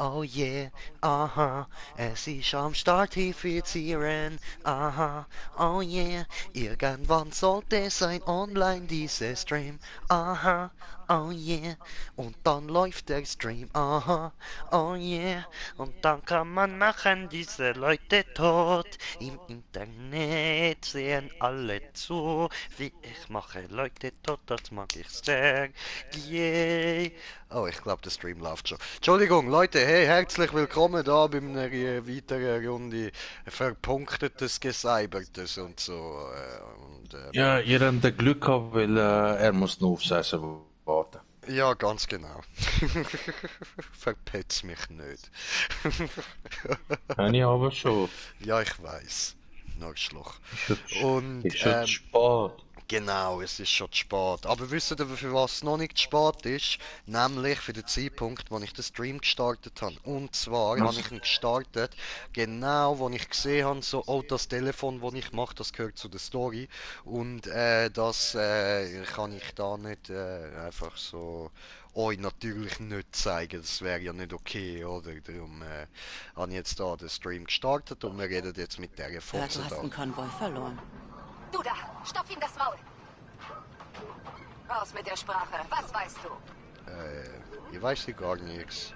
Oh yeah, aha, es ist am Start infizieren, aha, oh yeah, irgendwann sollte es sein online dieses Stream, aha, oh yeah, und dann läuft der Stream, aha, oh yeah, und dann kann man machen diese Leute tot, im Internet sehen alle zu, wie ich mache Leute tot, das mag ich sehr, yay. Oh, ich glaube, der Stream läuft schon. Entschuldigung, Leute, hey, herzlich willkommen da bei einer weiteren Runde verpunktetes, Gecybertes und so. Ja, ihr habt Glück gehabt, weil er muss noch aufs Essen warten. Ja, ganz genau. Verpetz mich nicht. Habe ich aber schon. Ja, ich weiß. Arschloch. Ist schon, Und ist schon zu spät. genau, es ist schon zu spät. Aber wisst ihr, für was noch nicht zu spät ist? Nämlich für den Zeitpunkt, wo ich den Stream gestartet habe. Und zwar habe Was? ich ihn gestartet, genau, wo ich gesehen habe, so, oh, das Telefon, das ich mache, das gehört zu der Story. Und das kann ich da nicht einfach so euch natürlich nicht zeigen. Das wäre ja nicht okay, oder? Darum habe ich jetzt da den Stream gestartet und wir reden jetzt mit der Hört, Fotze du hast da. einen Konvoi verloren. Du da, stopf ihm das Maul. Raus mit der Sprache. Was weißt du? Ich weiß hier gar nichts.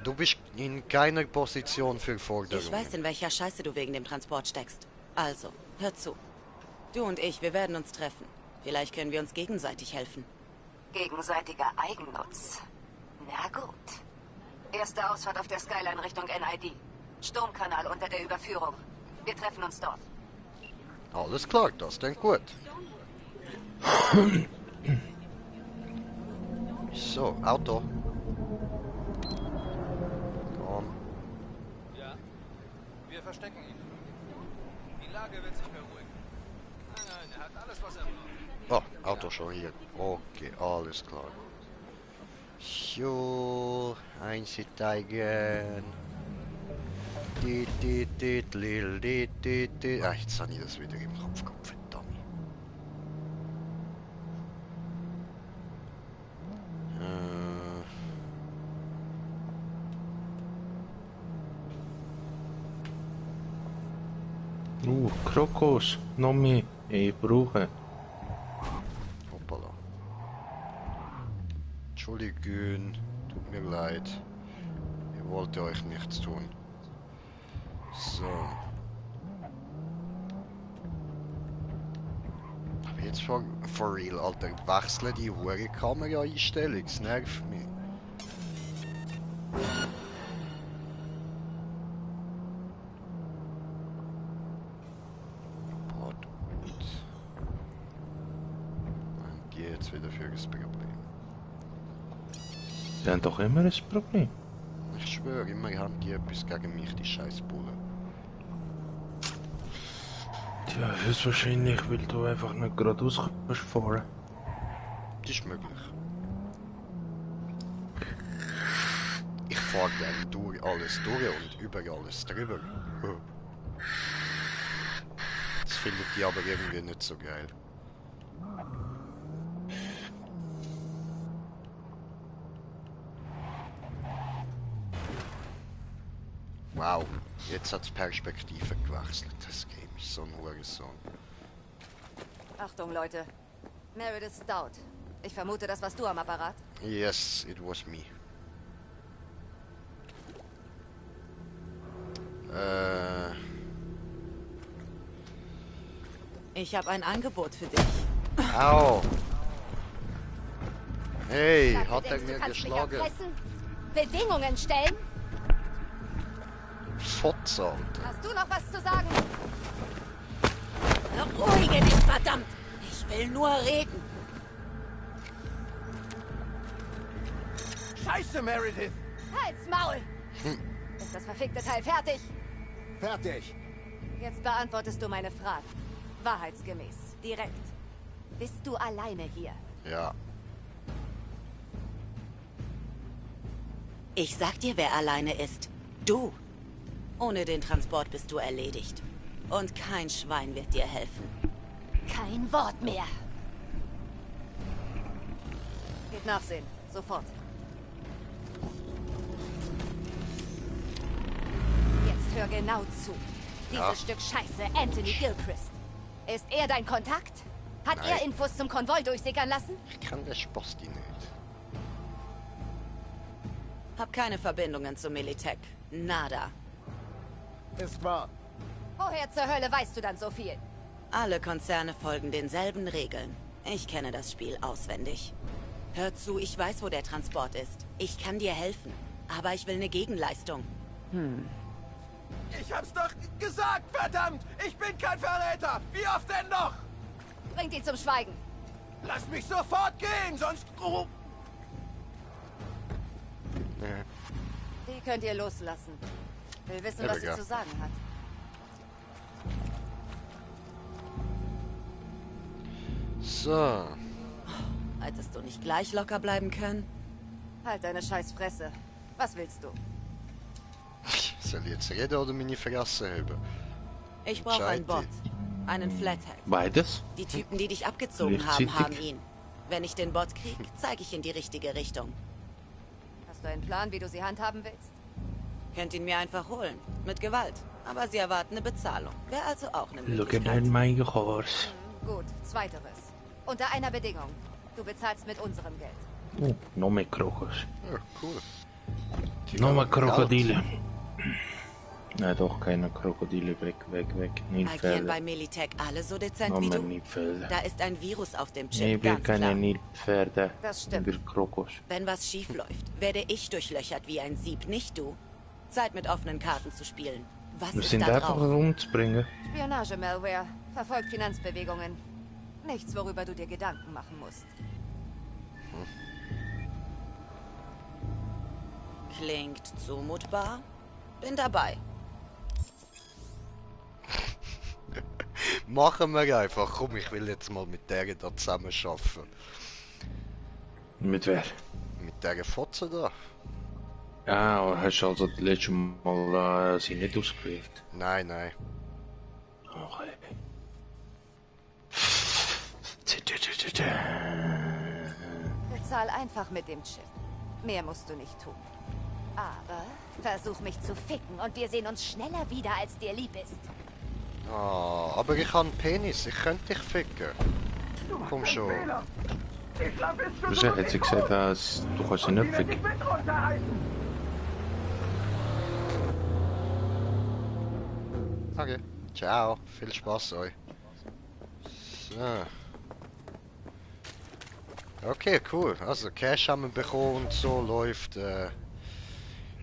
Du bist in keiner Position für Ich Forderungen. weiß, in welcher Scheiße du wegen dem Transport steckst. Also, hör zu. Du und ich, wir werden uns treffen. Vielleicht können wir uns gegenseitig helfen. Gegenseitiger Eigennutz. Na gut. Erste Ausfahrt auf der Skyline Richtung NID. Sturmkanal unter der Überführung. Wir treffen uns dort. Alles klar, das klingt gut. So, Auto. Komm. Ja, wir verstecken ihn. Die Lage wird sich beruhigen. Nein, nein, er hat alles, was er braucht. Oh, Auto schon hier. Okay, alles klar. So, einsteigen. Ah, jetzt habe ich das wieder im Kopf gehabt, verdammt. Krokos, noch mehr. Ich brauche. Hoppala. Entschuldigung, tut mir leid. Ich wollte euch nichts tun. So. Aber jetzt for real, Alter, wechsle die hure Kamera-Einstellung, es nervt mich. Pardon. Und die jetzt wieder für das Problem. Sie haben doch immer ein Problem. Ich schwöre, immer haben die etwas gegen mich, die Scheißbullen. Tja, höchstwahrscheinlich, weil du einfach nicht geradeaus kannst fahren. Das ist möglich. Ich fahre gerne durch alles durch und über alles drüber. Das findet die aber irgendwie nicht so geil. Wow, jetzt hat es Perspektive gewechselt. Das Game ist so ein Hurensohn. Achtung, Leute. Meredith Stout. Ich vermute, das warst du am Apparat. Yes, it was me. Ich habe ein Angebot für dich. Au! Hey, Sag, hat du er denkst, mir du kannst mich geschlagen? erpressen? Bedingungen stellen? Fotze, Alter. Hast du noch was zu sagen? Beruhige dich, verdammt! Ich will nur reden. Scheiße, Meredith! Halt's Maul! Ist das verfickte Teil fertig? Fertig! Jetzt beantwortest du meine Fragen. Wahrheitsgemäß. Direkt. Bist du alleine hier? Ja. Ich sag dir, wer alleine ist. Du. Ohne den Transport bist du erledigt. Und kein Schwein wird dir helfen. Kein Wort mehr. Geht nachsehen. Sofort. genau zu. Dieses Stück Scheiße, Anthony Gilchrist. Ist er dein Kontakt? Hat Nein. er Infos zum Konvoi durchsickern lassen? Ich kann den Spasti nicht. Hab keine Verbindungen zu Militech. Nada. Ist wahr. Woher zur Hölle weißt du dann so viel? Alle Konzerne folgen denselben Regeln. Ich kenne das Spiel auswendig. Hör zu, ich weiß, wo der Transport ist. Ich kann dir helfen. Aber ich will eine Gegenleistung. Ich hab's doch gesagt, verdammt! Ich bin kein Verräter! Wie oft denn noch? Bringt ihn zum Schweigen. Lass mich sofort gehen, sonst... Oh. Die könnt ihr loslassen. Will wissen, was sie zu sagen hat. So. Hättest du nicht gleich locker bleiben können? Halt deine scheiß Fresse. Was willst du? Soll ich jetzt reden oder meine Fresse haben? Ich brauche einen Bot. Entscheide. Einen Flathead. Beides? Die Typen, die dich abgezogen haben, haben ihn. Wenn ich den Bot krieg, zeige ich in die richtige Richtung. Hast du einen Plan, wie du sie handhaben willst? Könnt ihn mir einfach holen. Mit Gewalt. Aber sie erwarten eine Bezahlung. Wäre also auch eine Look at Möglichkeit. my horse. Gut, zweiteres. Unter einer Bedingung. Du bezahlst mit unserem Geld. Oh, noch mehr Krokus. Ja, cool. Die Noch mehr geben Geld. Krokodile. Nein, doch keine Krokodile. Weg. Agieren Nilpferde. bei Militech alle so dezent Noch wie mehr du? Nilpferde. Da ist ein Virus auf dem Nee, Chip, wir ganz keine klar. Nilpferde. Das stimmt. Wir Krokus. Wenn was schief läuft, werde ich durchlöchert wie ein Sieb, nicht du. Zeit mit offenen Karten zu spielen. Was Wir ist sind da einfach drauf? umzubringen. Spionage-Malware. Verfolgt Finanzbewegungen. Nichts, worüber du dir Gedanken machen musst. Klingt zumutbar. Bin dabei. Machen wir einfach. Komm, ich will jetzt mal mit der da zusammen arbeiten. Mit wer? Mit der Fotze da. Ah, hast du also das letzte Mal sie nicht ausgewählt? Nein, nein. Okay. Bezahl einfach mit dem Chip. Mehr musst du nicht tun. Aber versuch mich zu ficken und wir sehen uns schneller wieder, als dir lieb ist. Ah, aber ich habe einen Penis. Ich könnte dich ficken. Komm schon. Wieso hat sie gesagt, dass du kannst sie nicht ficken? Okay. Ciao. Viel Spaß euch. So. Okay, cool. Also Cash haben wir bekommen und so läuft.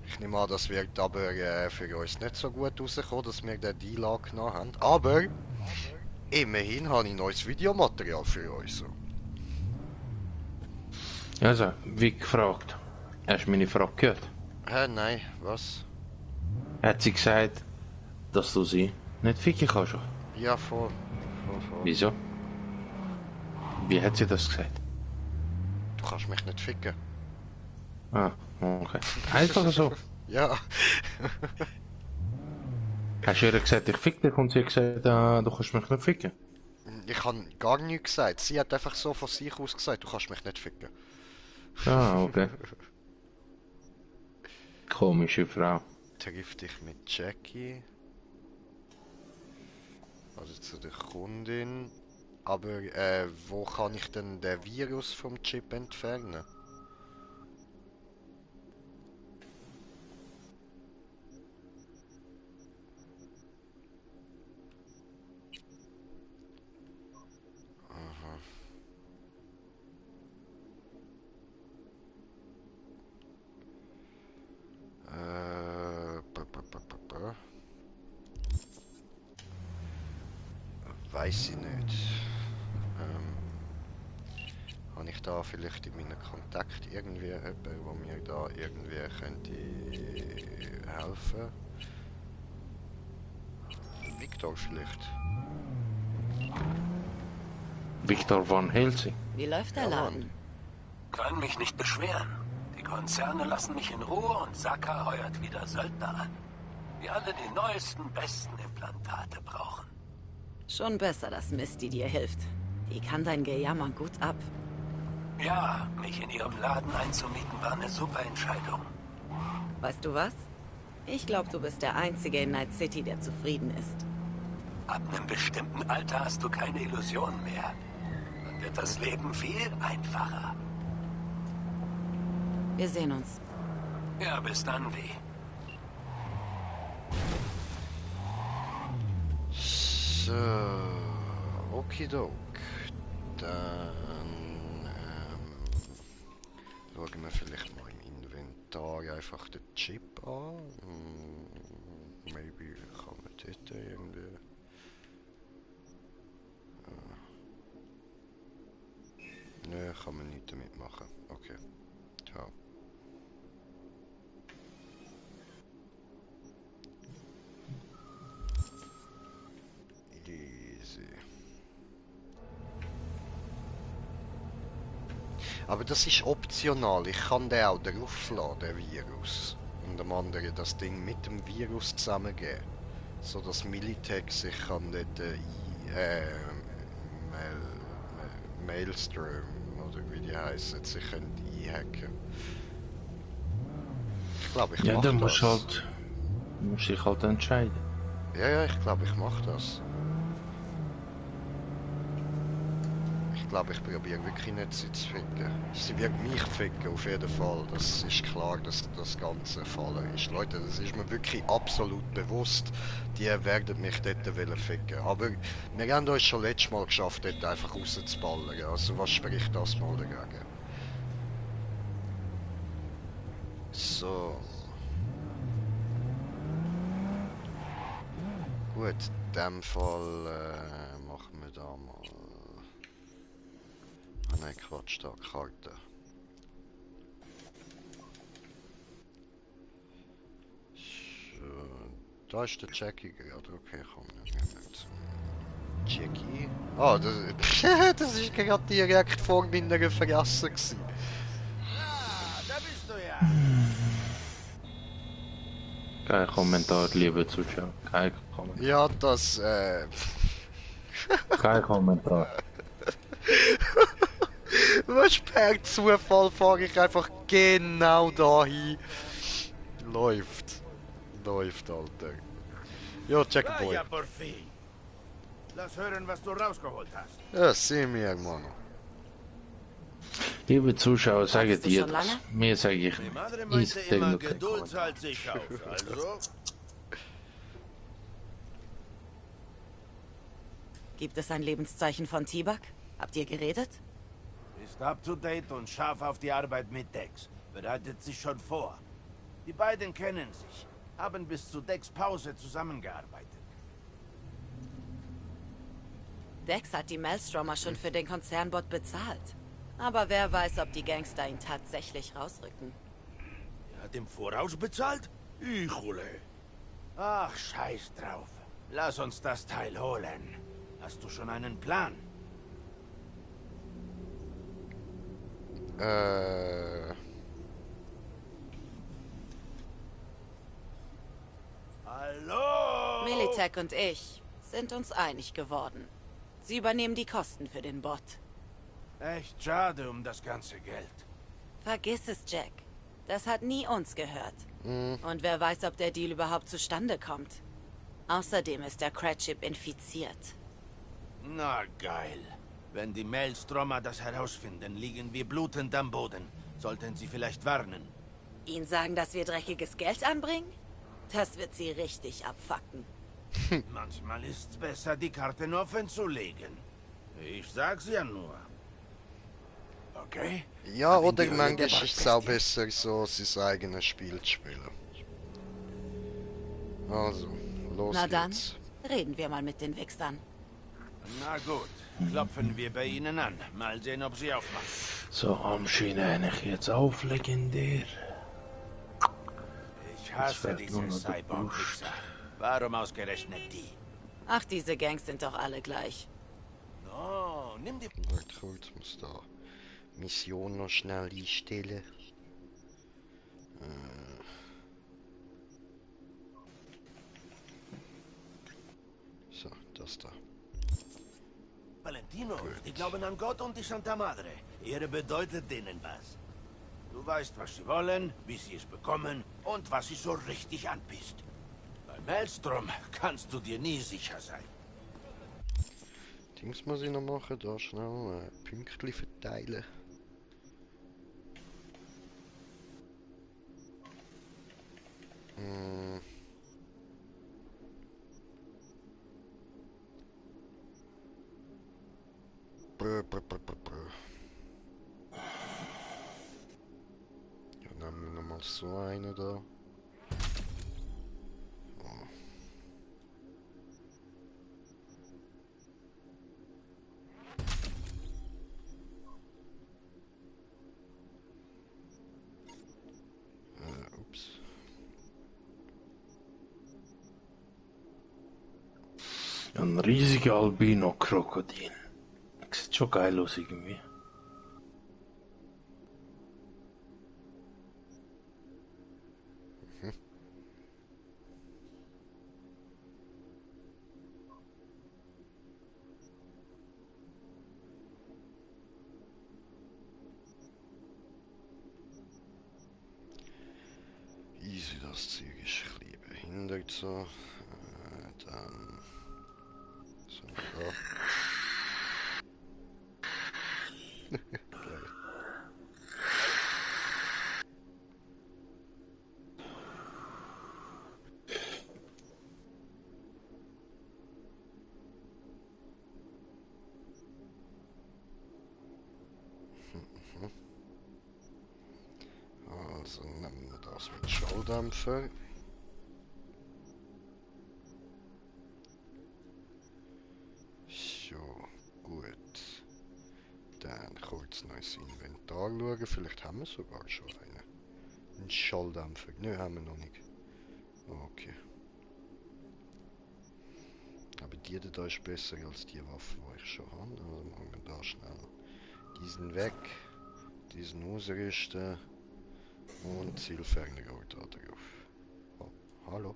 Ich nehme an, das wird aber für uns nicht so gut rauskommen, dass wir den Deal angenommen haben. Aber immerhin habe ich neues Videomaterial für uns. So. Also, wie gefragt. Hast du meine Frage gehört? Hä, nein, was? Hat sie gesagt, dass du sie nicht ficken kannst? Ja, voll. Wieso? Wie hat sie das gesagt? Du kannst mich nicht ficken. Ah, okay. Einfach so. Ja. Hast du ihr gesagt, ich fick dich und sie hat gesagt, du kannst mich nicht ficken? Ich habe gar nichts gesagt. Sie hat einfach so von sich aus gesagt, du kannst mich nicht ficken. Ah, okay. Komische Frau. Triff dich mit Jackie. Also zu der Kundin. Aber wo kann ich denn den Virus vom Chip entfernen? Weiß ich nicht. Habe ich da vielleicht in meinen Kontakten irgendwie jemanden, der mir da irgendwie könnte helfen? Victor vielleicht? Victor Van Helsing. Wie läuft der Ja, Mann. Laden? Kann mich nicht beschweren. Die Konzerne lassen mich in Ruhe und Saka heuert wieder Söldner an. Die alle die neuesten, besten Implantate brauchen. Schon besser, dass Misty dir hilft. Die kann dein Gejammer gut ab. Ja, mich in ihrem Laden einzumieten war eine super Entscheidung. Weißt du was? Ich glaube, du bist der Einzige in Night City, der zufrieden ist. Ab einem bestimmten Alter hast du keine Illusionen mehr. Dann wird das Leben viel einfacher. Wir sehen uns. Ja, bis dann, wie. So, okidok. Dann schauen wir vielleicht mal im Inventar einfach den Chip an. Maybe kann man dort irgendwie... Nö, kann man nichts damit machen. Okay. Ciao. Easy. Aber das ist optional. Ich kann den auch draufladen, den Virus. Und dem anderen das Ding mit dem Virus zusammengeben. So dass Militech sich kann dort Maelstrom oder wie die heißen, sich einhacken. Ich glaube, ich Ja, mach dann das. musst dich halt entscheiden. Ja, ich glaube, ich mache das. Ich glaube, ich probiere wirklich nicht sie zu ficken. Sie wird mich ficken, auf jeden Fall. Das ist klar, dass das Ganze fallen ist. Leute, das ist mir wirklich absolut bewusst. Die werden mich dort ficken. Aber wir haben uns schon letztes Mal geschafft, dort einfach rauszuballern. Also was spricht das mal dagegen? So. Gut, in dem Fall machen wir da mal... Ah nein, Quatsch, da, Karte. So, da ist der Jackie gerade, okay, komm, wir nehmen jetzt Jackie. Ah, das ist gerade direkt vor meiner Fresse gewesen. Ah, da bist du ja. Kein Kommentar, liebe Zuschauer. Kein Kommentar. Ja, das, Kein Kommentar. was per Zufall fahre ich einfach genau dahin. Läuft. Läuft, Alter. Ja, Checkboy. Vaya por fin. Lass hören, was du rausgeholt hast. Ja, sehen wir, Mann. Liebe Zuschauer, sage Wartest du dir schon das. lange? Mir sage ich Die Madre nicht. meinte Ich immer, denke, kein Geduld Kommentar. zahlt sich aus. Also, Gibt es ein Lebenszeichen von T-Bug? Habt ihr geredet? ist up to date und scharf auf die Arbeit mit Dex. Bereitet sich schon vor. Die beiden kennen sich, haben bis zu Dex Pause zusammengearbeitet. Dex hat die Maelstromer schon für den Konzernbot bezahlt. Aber wer weiß, ob die Gangster ihn tatsächlich rausrücken. Er hat im Voraus bezahlt? Ichule. Ach, scheiß drauf. Lass uns das Teil holen. Hast du schon einen Plan? Hallo? Militech und ich sind uns einig geworden. Sie übernehmen die Kosten für den Bot. Echt schade um das ganze Geld. Vergiss es, Jack. Das hat nie uns gehört. Und wer weiß, ob der Deal überhaupt zustande kommt. Außerdem ist der Cratchip infiziert. Na geil. Wenn die Maelstromer das herausfinden, liegen wir blutend am Boden. Sollten sie vielleicht warnen. Ihnen sagen, dass wir dreckiges Geld anbringen? Das wird sie richtig abfacken. Manchmal ist's besser, die Karten offen zu legen. Ich sag's ja nur. Okay? Ja, Haben oder die manchmal Höhle ist es auch Bastien? besser, so sein eigenes Spiel zu spielen. Also, los Na dann, geht's. reden wir mal mit den Wichsern. Na gut. Klopfen wir bei ihnen an. Mal sehen, ob sie aufmachen. So, Amschiene, ich jetzt auf, legendär. Ich hasse fehlt nur diese noch der Cyborg-Wichser. Warum ausgerechnet die? Ach, diese Gangs sind doch alle gleich. Oh, nimm die... Warte kurz, muss da Mission noch schnell einstellen. So, das da. Valentino, die glauben an Gott und die Santa Madre. Ehre bedeutet denen was. Du weißt, was sie wollen, wie sie es bekommen Und was sie so richtig anpisst. Bei Maelstrom kannst du dir nie sicher sein. Dings muss ich noch machen, da schnell Pünktchen verteilen. Ja, nehmen wir nochmal so einen da. Ups. Ein riesiger Albino-Krokodil. Sieht schon geil aus irgendwie. Easy, das Zeug ist ein bisschen behindert so. Dann... So, da. Geil. Also nehmen wir das mit Schalldämpfer. So, gut. Dann kurz noch ins Inventar schauen. Vielleicht haben wir sogar schon einen. Einen Schalldämpfer. Nein, haben wir noch nicht. Okay. Aber die da ist besser als die Waffe, die ich schon habe. Also machen wir da schnell diesen weg. Diesen ausrüsten. Und Zielfernrohr da drauf. Oh, hallo?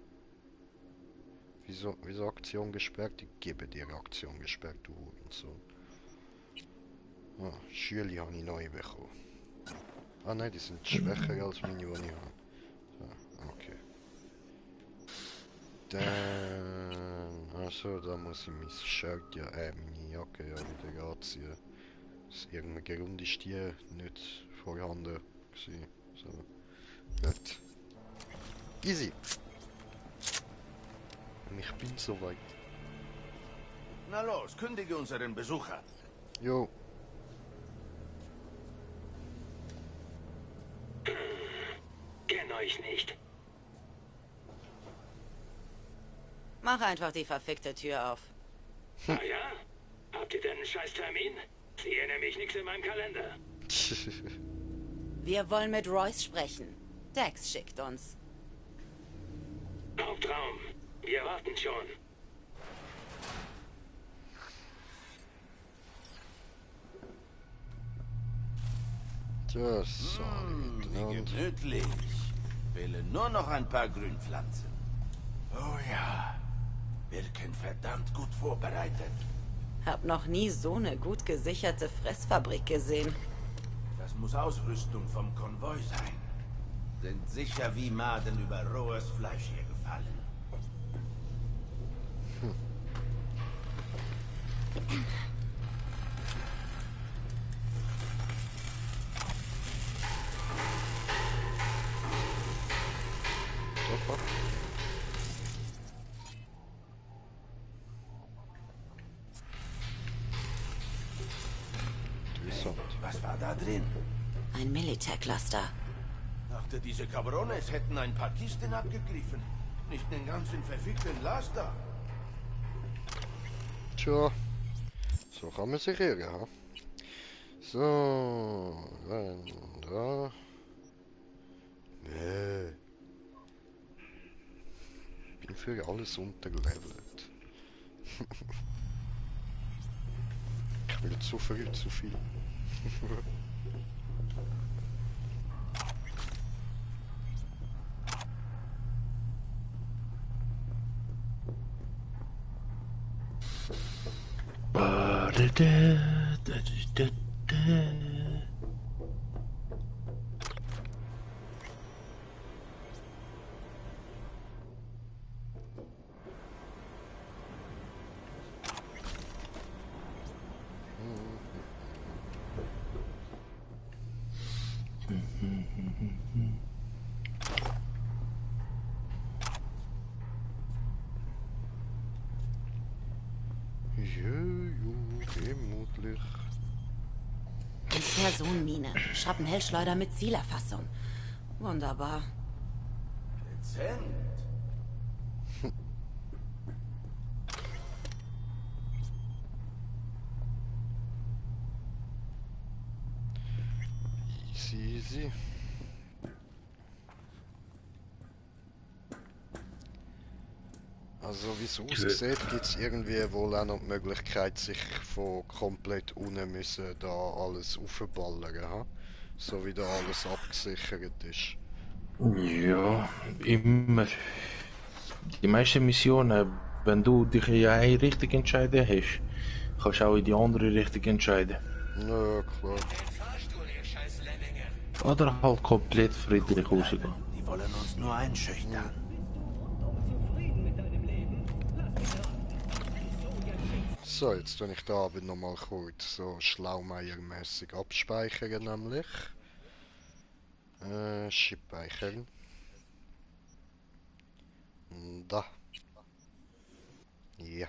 Wieso Aktion gesperrt? Ich gebe dir Aktion gesperrt, du Hurensohn. Ah, Schüler habe ich neu bekommen. Ah nein, die sind schwächer als meine, die ich habe. So, okay. Dann... Also, da muss ich mein Shirt ja, meine Jacke ja wieder anziehen. Aus irgendeinem Grund ist die nicht vorhanden gewesen. So. Gut. Easy. Und ich bin soweit. Na los, kündige unseren Besucher. Jo. Kenn euch nicht. Mach einfach die verfickte Tür auf. Ah ja? Habt ihr denn einen scheiß Termin? Ich sehe nämlich nichts in meinem Kalender. Wir wollen mit Royce sprechen. Dex schickt uns. Hauptraum. Wir warten schon. Das so. Wie gemütlich. Fehlen nur noch ein paar Grünpflanzen. Oh ja. Wirken verdammt gut vorbereitet. Hab noch nie so eine gut gesicherte Fressfabrik gesehen. Das muss Ausrüstung vom Konvoi sein. Sind sicher wie Maden über rohes Fleisch hier gefallen. Super. Interessant. Was war da drin? Ein Militär-Cluster. Dachte, diese Cabrones hätten ein paar Kisten abgegriffen. Nicht den ganzen verfickten Laster. Tja, so kann man sich irren, ha? So, dann da. Nee. Bin für alles unterlevelt. Ich will zu viel, zu viel. Gemütlich. Personenmine. Schrapnellschleuder mit Zielerfassung. Wunderbar. Dezent. Easy. Also wie es aussieht, gibt es irgendwie wohl auch noch die Möglichkeit, sich von komplett unten müssen da alles aufballern, ha? So wie da alles abgesichert ist. Ja, immer. Die meisten Missionen, wenn du dich in eine Richtung entscheiden hast, kannst du auch in die andere Richtung entscheiden. Ja, klar. Oder halt komplett friedlich rausgehen. Die wollen uns nur einschüchtern. So, jetzt tue ich da aber nochmal kurz so schlaumeiermäßig abspeichern, nämlich. Speichern. Da. Ja.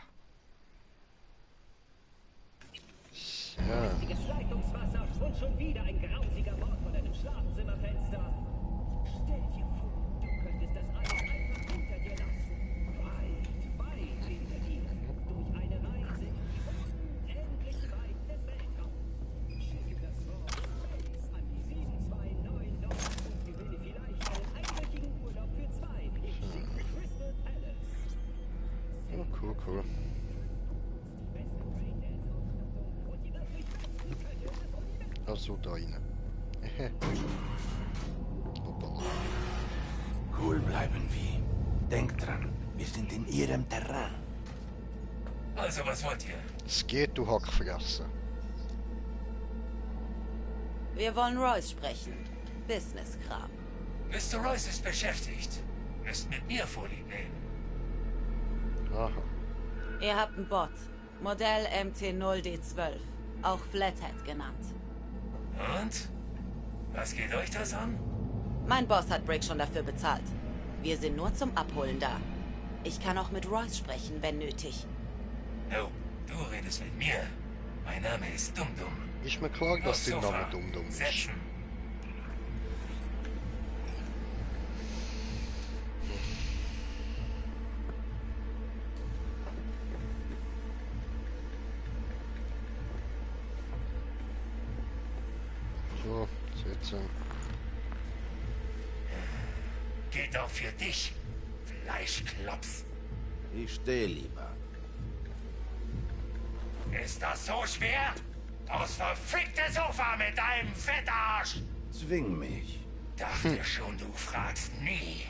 Ja. Leitungswasser und schon wieder ein grausiger Mord von einem Schlafzimmerfenster. Stell dir vor, du könntest das alles einfach hinter dir lassen. Weit hinter dir. Durch eine Reise in die unendlich weit des Weltraums. Schicke das Wort Space an die 729 und gewinne vielleicht einen einwöchigen Urlaub für zwei im schicken Crystal Palace. Oh, cool. Also da rein. Hoppala. Cool bleiben wie. Denkt dran, wir sind in ihrem Terrain. Also, was wollt ihr? Es geht, du Hackfressen. Wir wollen Royce sprechen. Business-Kram. Mr. Royce ist beschäftigt. Müsst mit mir Vorlieb nehmen. Aha. Ihr habt einen Bot. Modell MT0D12. Auch Flathead genannt. Und? Was geht euch das an? Mein Boss hat Brick schon dafür bezahlt. Wir sind nur zum Abholen da. Ich kann auch mit Royce sprechen, wenn nötig. Oh, du redest mit mir. Mein Name ist Dum-Dum. Ist mir klar, dass dein Sofa. Name Dum-Dum ist. Setzen. So, sitzen. Geht auch für dich, Fleischklops. Ich stehe lieber. Ist das so schwer? Aufs verfickte Sofa mit deinem Fettarsch! Zwing mich. Dachte schon, du fragst nie.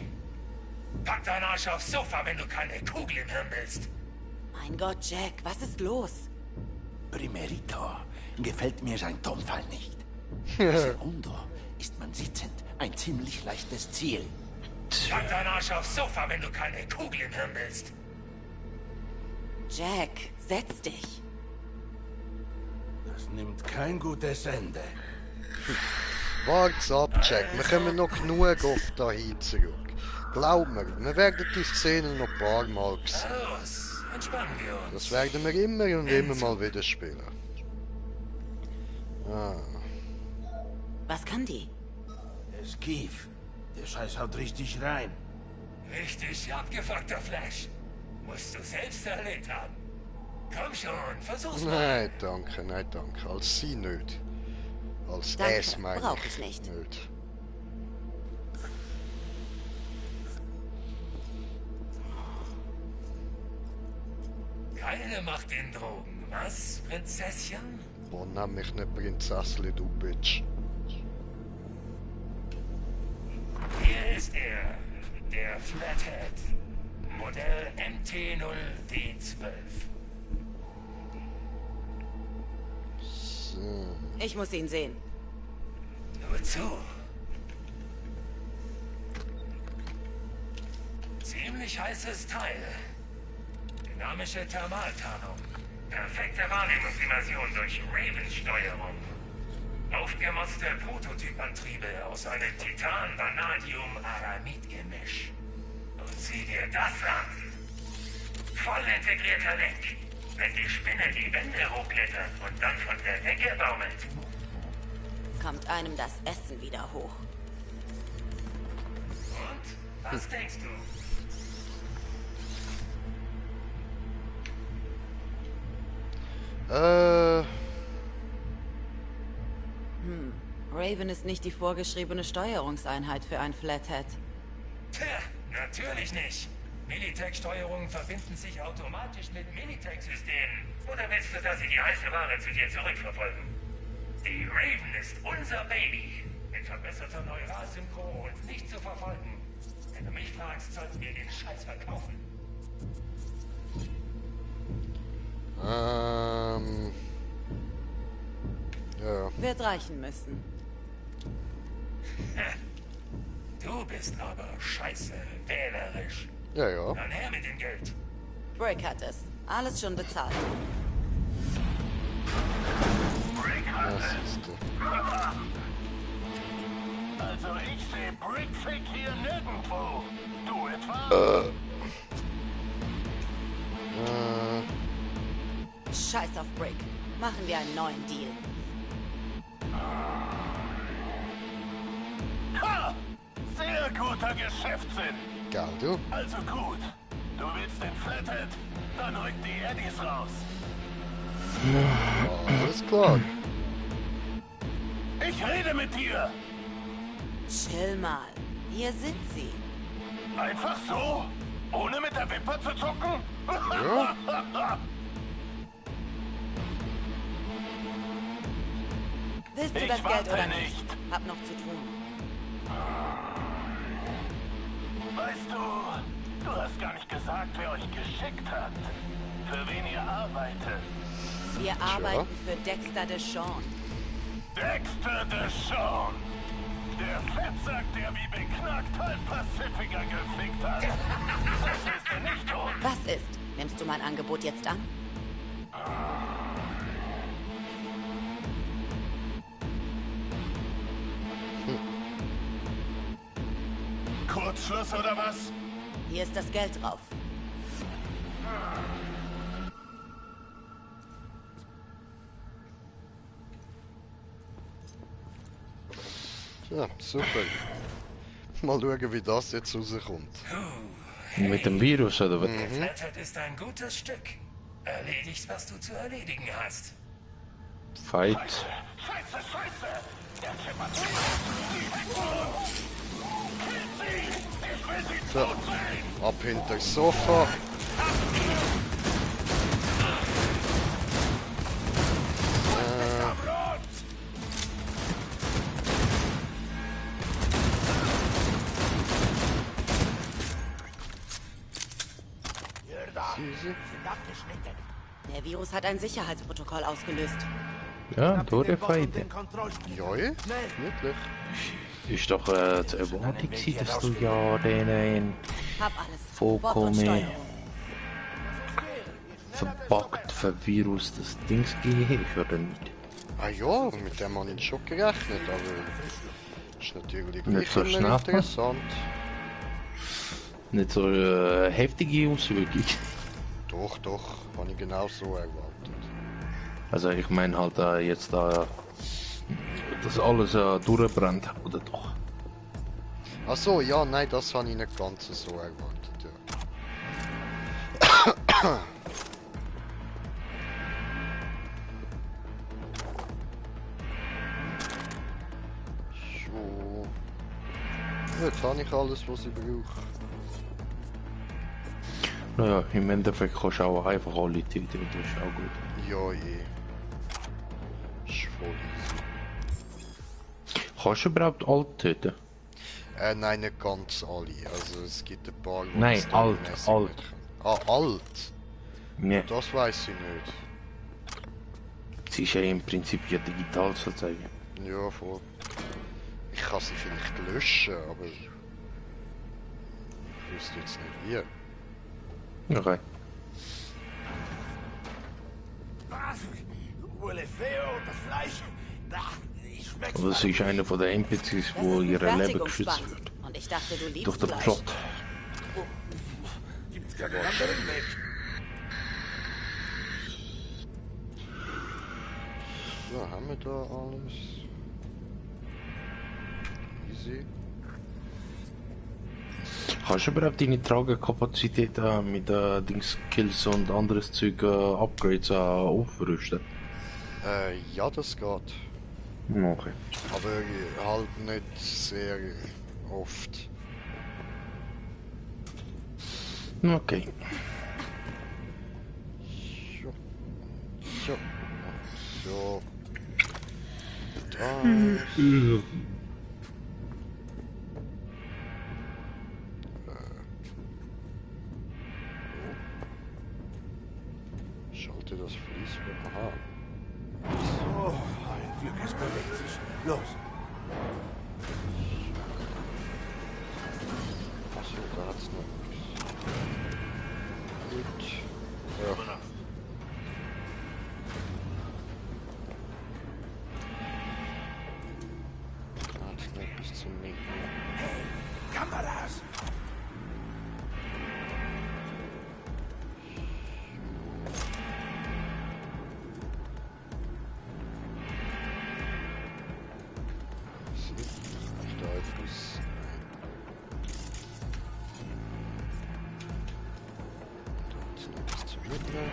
Pack deinen Arsch aufs Sofa, wenn du keine Kugel im Hirn willst. Mein Gott, Jack, was ist los? Primerito, gefällt mir sein Tonfall nicht. Segundo, ist man sitzend ein ziemlich leichtes Ziel. Pack deinen Arsch aufs Sofa, wenn du keine Kugel im Hirn willst. Jack, setz dich. Das nimmt kein gutes Ende. Wart's ab, Jack. Wir kommen noch genug auf dahin zurück. Glaub mir, wir werden die Szene noch ein paar Mal sehen. Los, entspannen wir uns. Das werden wir immer und immer mal wieder spielen. Ah. Was kann die? Esquiv, der Scheiß haut richtig rein. Richtig abgefuckter Flash. Musst du selbst erlebt haben. Komm schon, versuch's mal. Nein, danke. Als sie nicht. Als Danke, es meine brauch ich nicht. Keine Macht in Drogen, was, Prinzesschen? Boah, nenn mich nicht Prinzessli, du Bitch. Hier ist er, der Flathead. Modell MT0D12. So. Ich muss ihn sehen. Nur zu. Ziemlich heißes Teil. Dynamische Thermaltarnung. Perfekte Wahrnehmungsimmersion durch Raven-Steuerung. Aufgemotzte Prototypantriebe aus einem Titan-Vanadium-Aramid-Gemisch. Und sieh dir das an. Voll integrierter Link. wenn die Spinne die Wände hochklettert und dann von der Decke baumelt. Kommt einem das Essen wieder hoch. Und? Was denkst du? Raven ist nicht die vorgeschriebene Steuerungseinheit für ein Flathead. Tja, natürlich nicht. Militech-Steuerungen verbinden sich automatisch mit Minitech-Systemen. Oder willst du, dass sie die heiße Ware zu dir zurückverfolgen? Die Raven ist unser Baby. Mit verbesserter Neuralsynchro und nicht zu verfolgen. Wenn du mich fragst, sollten wir den Scheiß verkaufen. Ja. Wird reichen müssen. Du bist aber scheiße wählerisch. Ja, ja. Dann her mit dem Geld. Brick hat es. Alles schon bezahlt. Das ist Also ich sehe Brickfick hier nirgendwo. Du etwa? Scheiß auf Brick. Machen wir einen neuen Deal. Ha! Sehr guter Geschäftssinn. geil, du. Also gut. Du willst den Flathead? Dann rück die Eddies raus. Alles klar. Ich rede mit dir. Chill mal. Hier sind sie. Einfach so? Ohne mit der Wimper zu zucken? Ja. Willst du Ich das Geld warte oder nicht. Hab noch zu tun. Weißt du, du hast gar nicht gesagt, wer euch geschickt hat. Für wen ihr arbeitet. Wir arbeiten für Dexter Deshawn. Dexter Deshawn. Der Fettsack, der wie beknackt halb Pacifica gefickt hat. Das ist er nicht tot. Was ist? Nimmst du mein Angebot jetzt an? Kurzschluss oder was? Hier ist das Geld drauf. Ja, super. Mal schauen, wie das jetzt rauskommt. Mit dem Virus oder was? Der Flathead ist ein gutes Stück. Erledigst, was du zu erledigen hast. Fight. Scheiße, scheiße! Der schippert nicht! Die Heckung! Kill sie! Ich will sie So, tot sehen! ab hinter das Sofa. Easy. Der Virus hat ein Sicherheitsprotokoll ausgelöst. Ja, Todefeinde. Ja, wirklich. Ist doch zu erwarten gewesen, dass du ja den Hab alles. vollkommen Steuerung. verpackt, vervirus das Dings gegeben oder nicht? Ah ja, mit dem habe ich schon gerechnet, aber ist natürlich Nicht so immer schnell. interessant. Nicht so heftige Auswirkung. Doch, doch, habe ich genau so erwartet. Also ich meine halt jetzt dass alles durchbrennt, oder doch? Ach so, ja, nein, das habe ich nicht ganz so erwartet, ja. So. Jetzt habe ich alles, was ich brauche. Naja, im Endeffekt kannst du auch einfach alle töten, das ist auch gut. Ja, ist voll easy. Kannst du überhaupt alle töten? Nein, nicht ganz alle. Also es gibt ein paar, die Nein, storymäßig alt. nicht können. Ah, alt? Ja, Das weiß ich nicht. sie ist ja im Prinzip ja digital sozusagen. Ja, voll. Ich kann sie vielleicht löschen, aber ich wüsste jetzt nicht wie. Okay. Was? Wolefeo, das Fleisch? Ich schmeck's Aber sie ist einer von den NPCs, wo Das ist ihre ein Leben geschützt Fertigungsstand. wird. Und ich dachte, du liebst Durch den Fleisch. Plot. Gibt's keinen anderen Weg? So, haben wir da alles? Easy. Kannst du überhaupt deine Tragekapazität mit Dings-Skills und anderes Zeug Upgrades aufrüsten? Ja, das geht. Okay. Aber halt nicht sehr oft. Okay. So. So. So. Das. Schalte das Fließband. Aha. Oh, ein Glück, es bewegt sich. Los. Achso, da hat's noch nichts. Gut. Ja. Da hat's nicht bis zum Mieten. Kameras! Da etwas. Da hat's noch bis zum Mieten.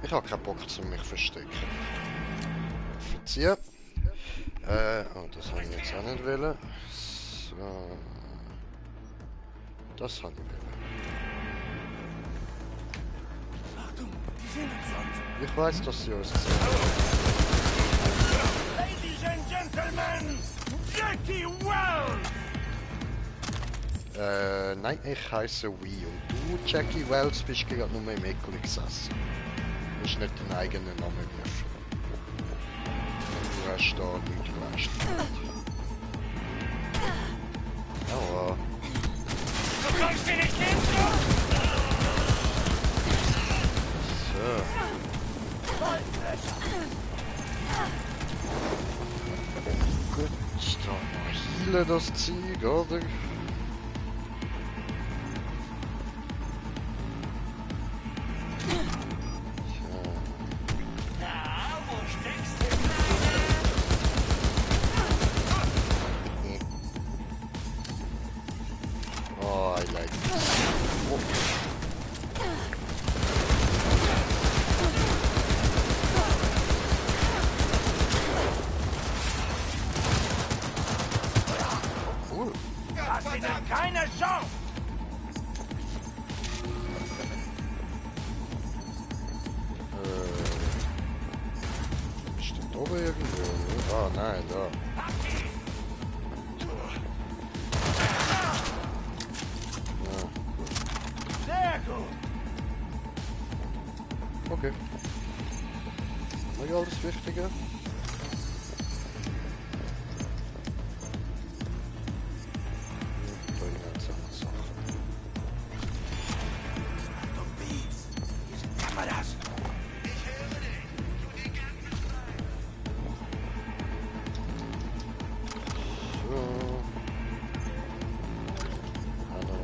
Ich habe keinen Bock, um mich verstecken. Verziehen. Oh, das habe ich jetzt auch nicht wollen. So. Das habe ich wollen. Achtung, die sehen uns sonst. Ich weiß, dass sie uns sehen. Ladies and Gentlemen, Jackie Wells! Nein, ich heiße Wii und du, Jackie Wells, bist gerade nur im Ekel gesessen. Du hast nicht deinen eigenen Namen gerufen. Du hast da nichts geleistet. Aua. Du kommst hier nicht hin, So. Gut, dann heile das Zeug, oder? Oh, I like this. Oh. Cool. Hast du denn keine Chance? Ist das oben irgendwo? Ah, nein, da. Sehr gut. Okay. Noch alles Wichtige? Da gibt es eine Sache. Achtung, Beats. Hier sind Kameras. So. Hallo.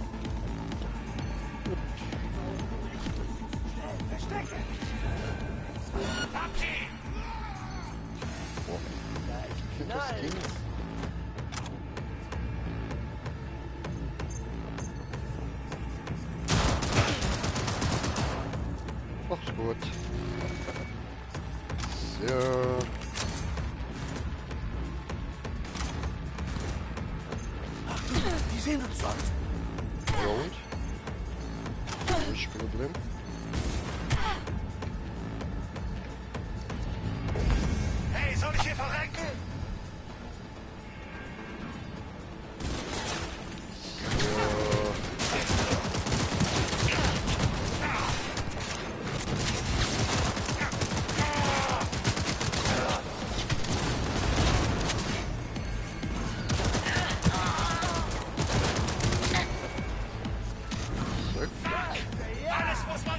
Verstecken. Hab sie! Boah. Das ging. Ach, gut. So. Die sehen uns sonst. Ja und? Was ist das Problem? Hey, soll ich hier verrecken? So. Alles muss man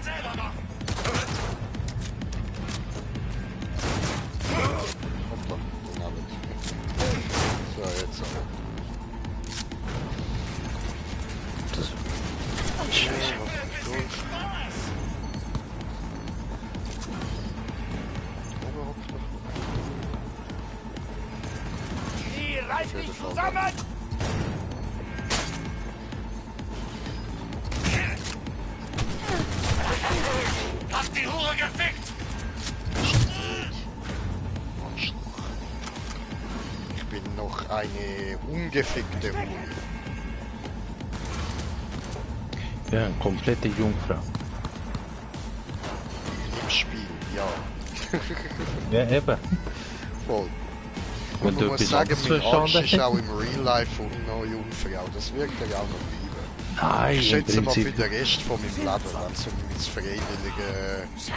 Scheiße. Reiß dich zusammen! Hast die Hure gefickt! Ich bin noch eine ungefickte Hure. Ja, eine komplette Jungfrau. Im Spiel, ja. Ja, eben. Voll. Wenn Und du man muss etwas sagen, anderes mein Arsch verstanden ist auch im Real Life und noch Jungfrau. Das wirkt ja auch noch lieber. Nein, Ich im schätze mal für Prinzip. den Rest von meinem Leben, wenn es um mein freiwillige so.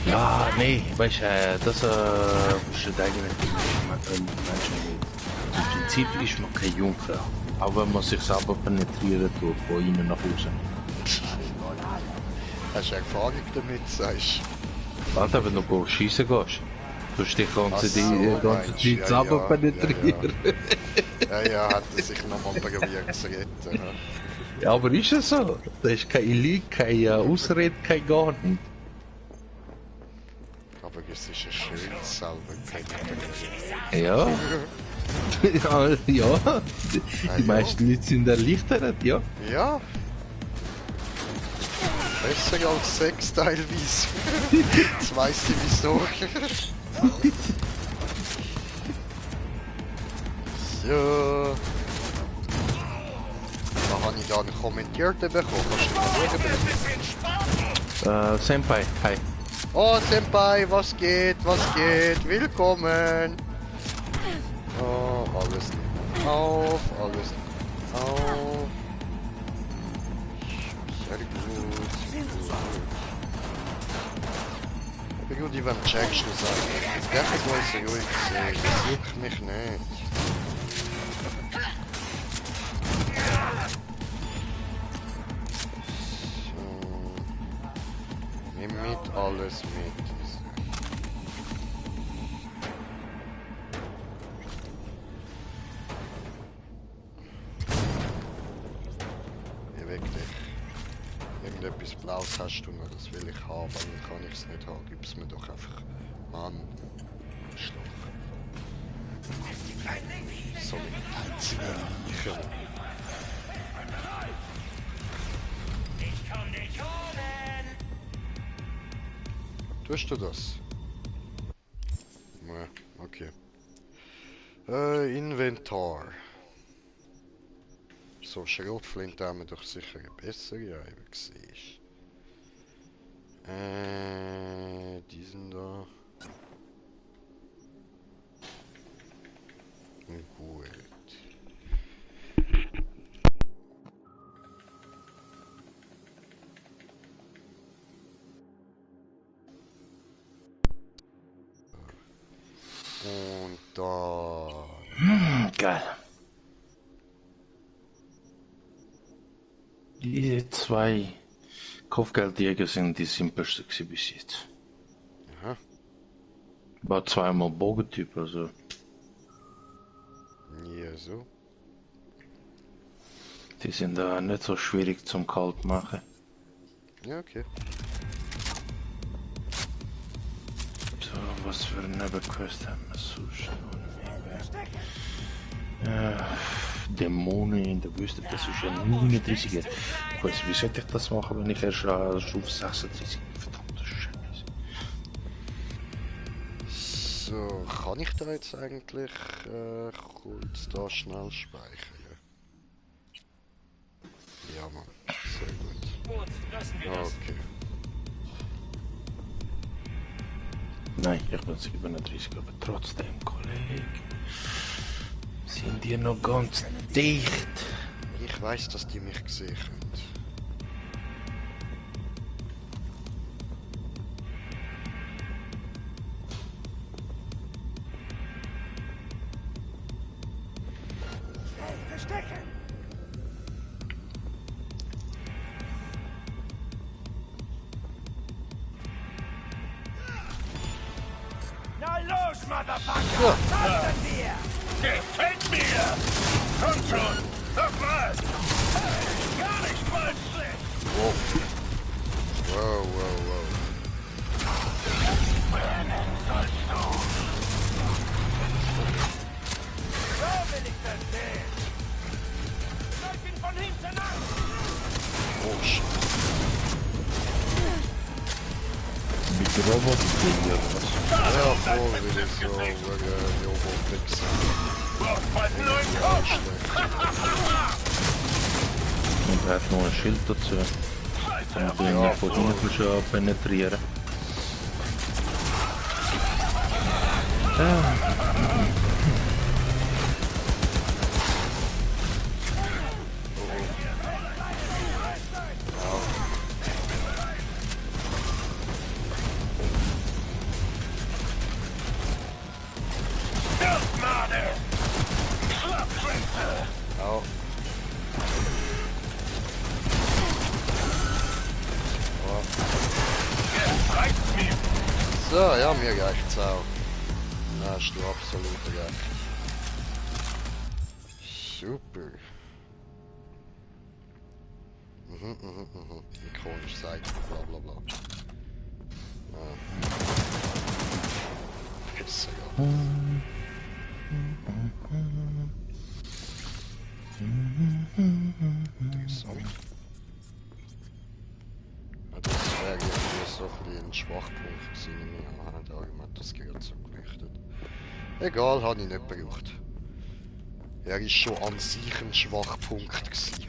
Ja, nee, weißt du, das ist eigentlich Menschen. Im Prinzip ist man keine Jungfrau. Auch wenn man sich selber penetrieren tut, von innen nach außen. Hast du Erfahrung damit, sagst Warte, wenn du schießen gehst. Du hast dich Ach so, die ganze meinst du, Zeit selber penetrieren. Ja, hat er sich nochmal probiert zu retten. Ja, aber ist es so? Da ist keine Lüge, keine Ausrede, kein gar nichts. Aber es ist ein schönes selber penetrieren. Ja. ja. Die meisten Leute sind erleichtert, ja. Ja. Besser als Sex teilweise. Jetzt weiss ich wieso. So. Da habe ich da einen Kommentierten bekommen. Kannst du mal schauen? Senpai, hi. Oh, Senpai, was geht? Was geht? Willkommen. Oh, alles auf, alles auf. Sehr gut. Wie gut, ich will checkst du sagen. Der hat uns ruhig gesehen. Das juckt mich nicht. So. Nimm mit, alles mit. Beweg dich. Irgendetwas Blaues hast du noch, das will ich haben, dann kann ich es nicht haben. Gib's mir doch einfach. Mann. Schluch. So mit einzigen Leichen. Ich komm dich holen! Tust du das? Ja, okay. Inventar. So, Schrotflinte haben wir doch sicher eine bessere, ja, wie siehst. Diesen da. Gut. Und dann... Geil. Die zwei Kopfgeldjäger sind die simpelste gewesen bis jetzt. Aha. War zweimal Bogentyp, also. Ja, so. Die sind da nicht so schwierig zum Kalt machen. Ja, okay. So, was für eine Nebenquest haben wir sonst noch? Dämonen in der Wüste, das ist ja 39. Ich weiß, wie sollte ich das machen, wenn ich erst auf 36 bin? Verdammte Scheiße. So, kann ich da jetzt eigentlich kurz da schnell speichern? Ja, Mann. Sehr gut. Okay. Nein, ich bin 37, aber trotzdem, Kollege. Sind die noch ganz dicht? Ich weiß, dass die mich gesehen haben. Verstecken! Na los, Motherfucker! Was denn dir? Gefällt mir! Robotflieger oder was? Ja, voll, wie das so, Robotflix. Und er hat noch ein Schild dazu. Kann man den ja, von hinten schon penetrieren. Au. So, ja, mir reicht's auch. Na, hast du absolut recht. Super. Ikonische Seite, bla bla bla. Besser, ja. So. Das wäre irgendwie so ein Schwachpunkt gewesen. Ich habe das Argument, das gerade so gerichtet. Egal, habe ich nicht gebraucht. Er ist schon an sich ein Schwachpunkt gewesen.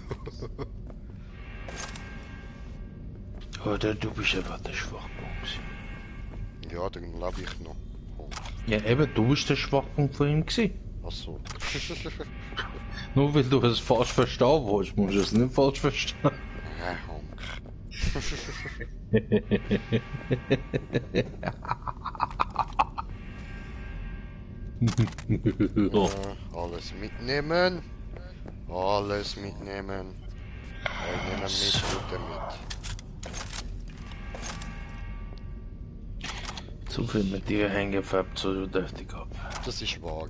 Oder du bist einfach der Schwachpunkt. Ja, dann lebe ich noch. Ja eben, du bist der Schwachpunkt von ihm gewesen. Ach so. Nur weil du es falsch verstehen willst, musst du es nicht falsch verstehen. Honk. Alles mitnehmen. Alles mitnehmen. Wir nehmen mit, bitte mit. Zu viel mit dir hängen färbt so deftig ab. Das ist wahr.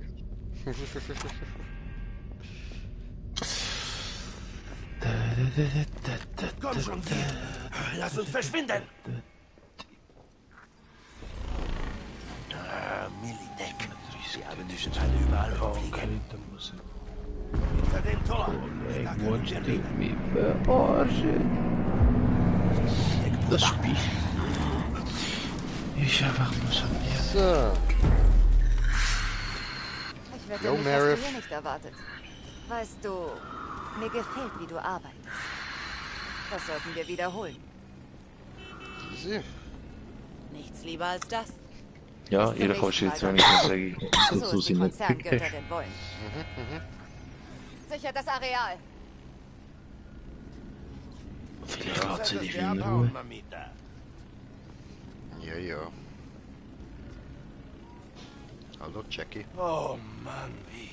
Komm schon, lass uns verschwinden! Militech. Wir haben die schon alle überall rumliegen. Hinter dem Tor. Da können wir reden. Mich verarschen. Das Spiel ist einfach nur so mehr. So. Ich wette Jo, nicht, Marif. hast du hier nicht erwartet. Weißt du, mir gefällt, wie du arbeitest. Das sollten wir wiederholen. Easy. Nichts lieber als das. Ja, jeder kann jetzt wenigstens sagen, So so ist die sind nicht. Konzerngötter denn wollen. Sichert das Areal. Vielleicht hat sie dich Wir in abhauen, Ruhe. Mamita. Ja, ja. Hallo, Jackie. Oh Mann, wie.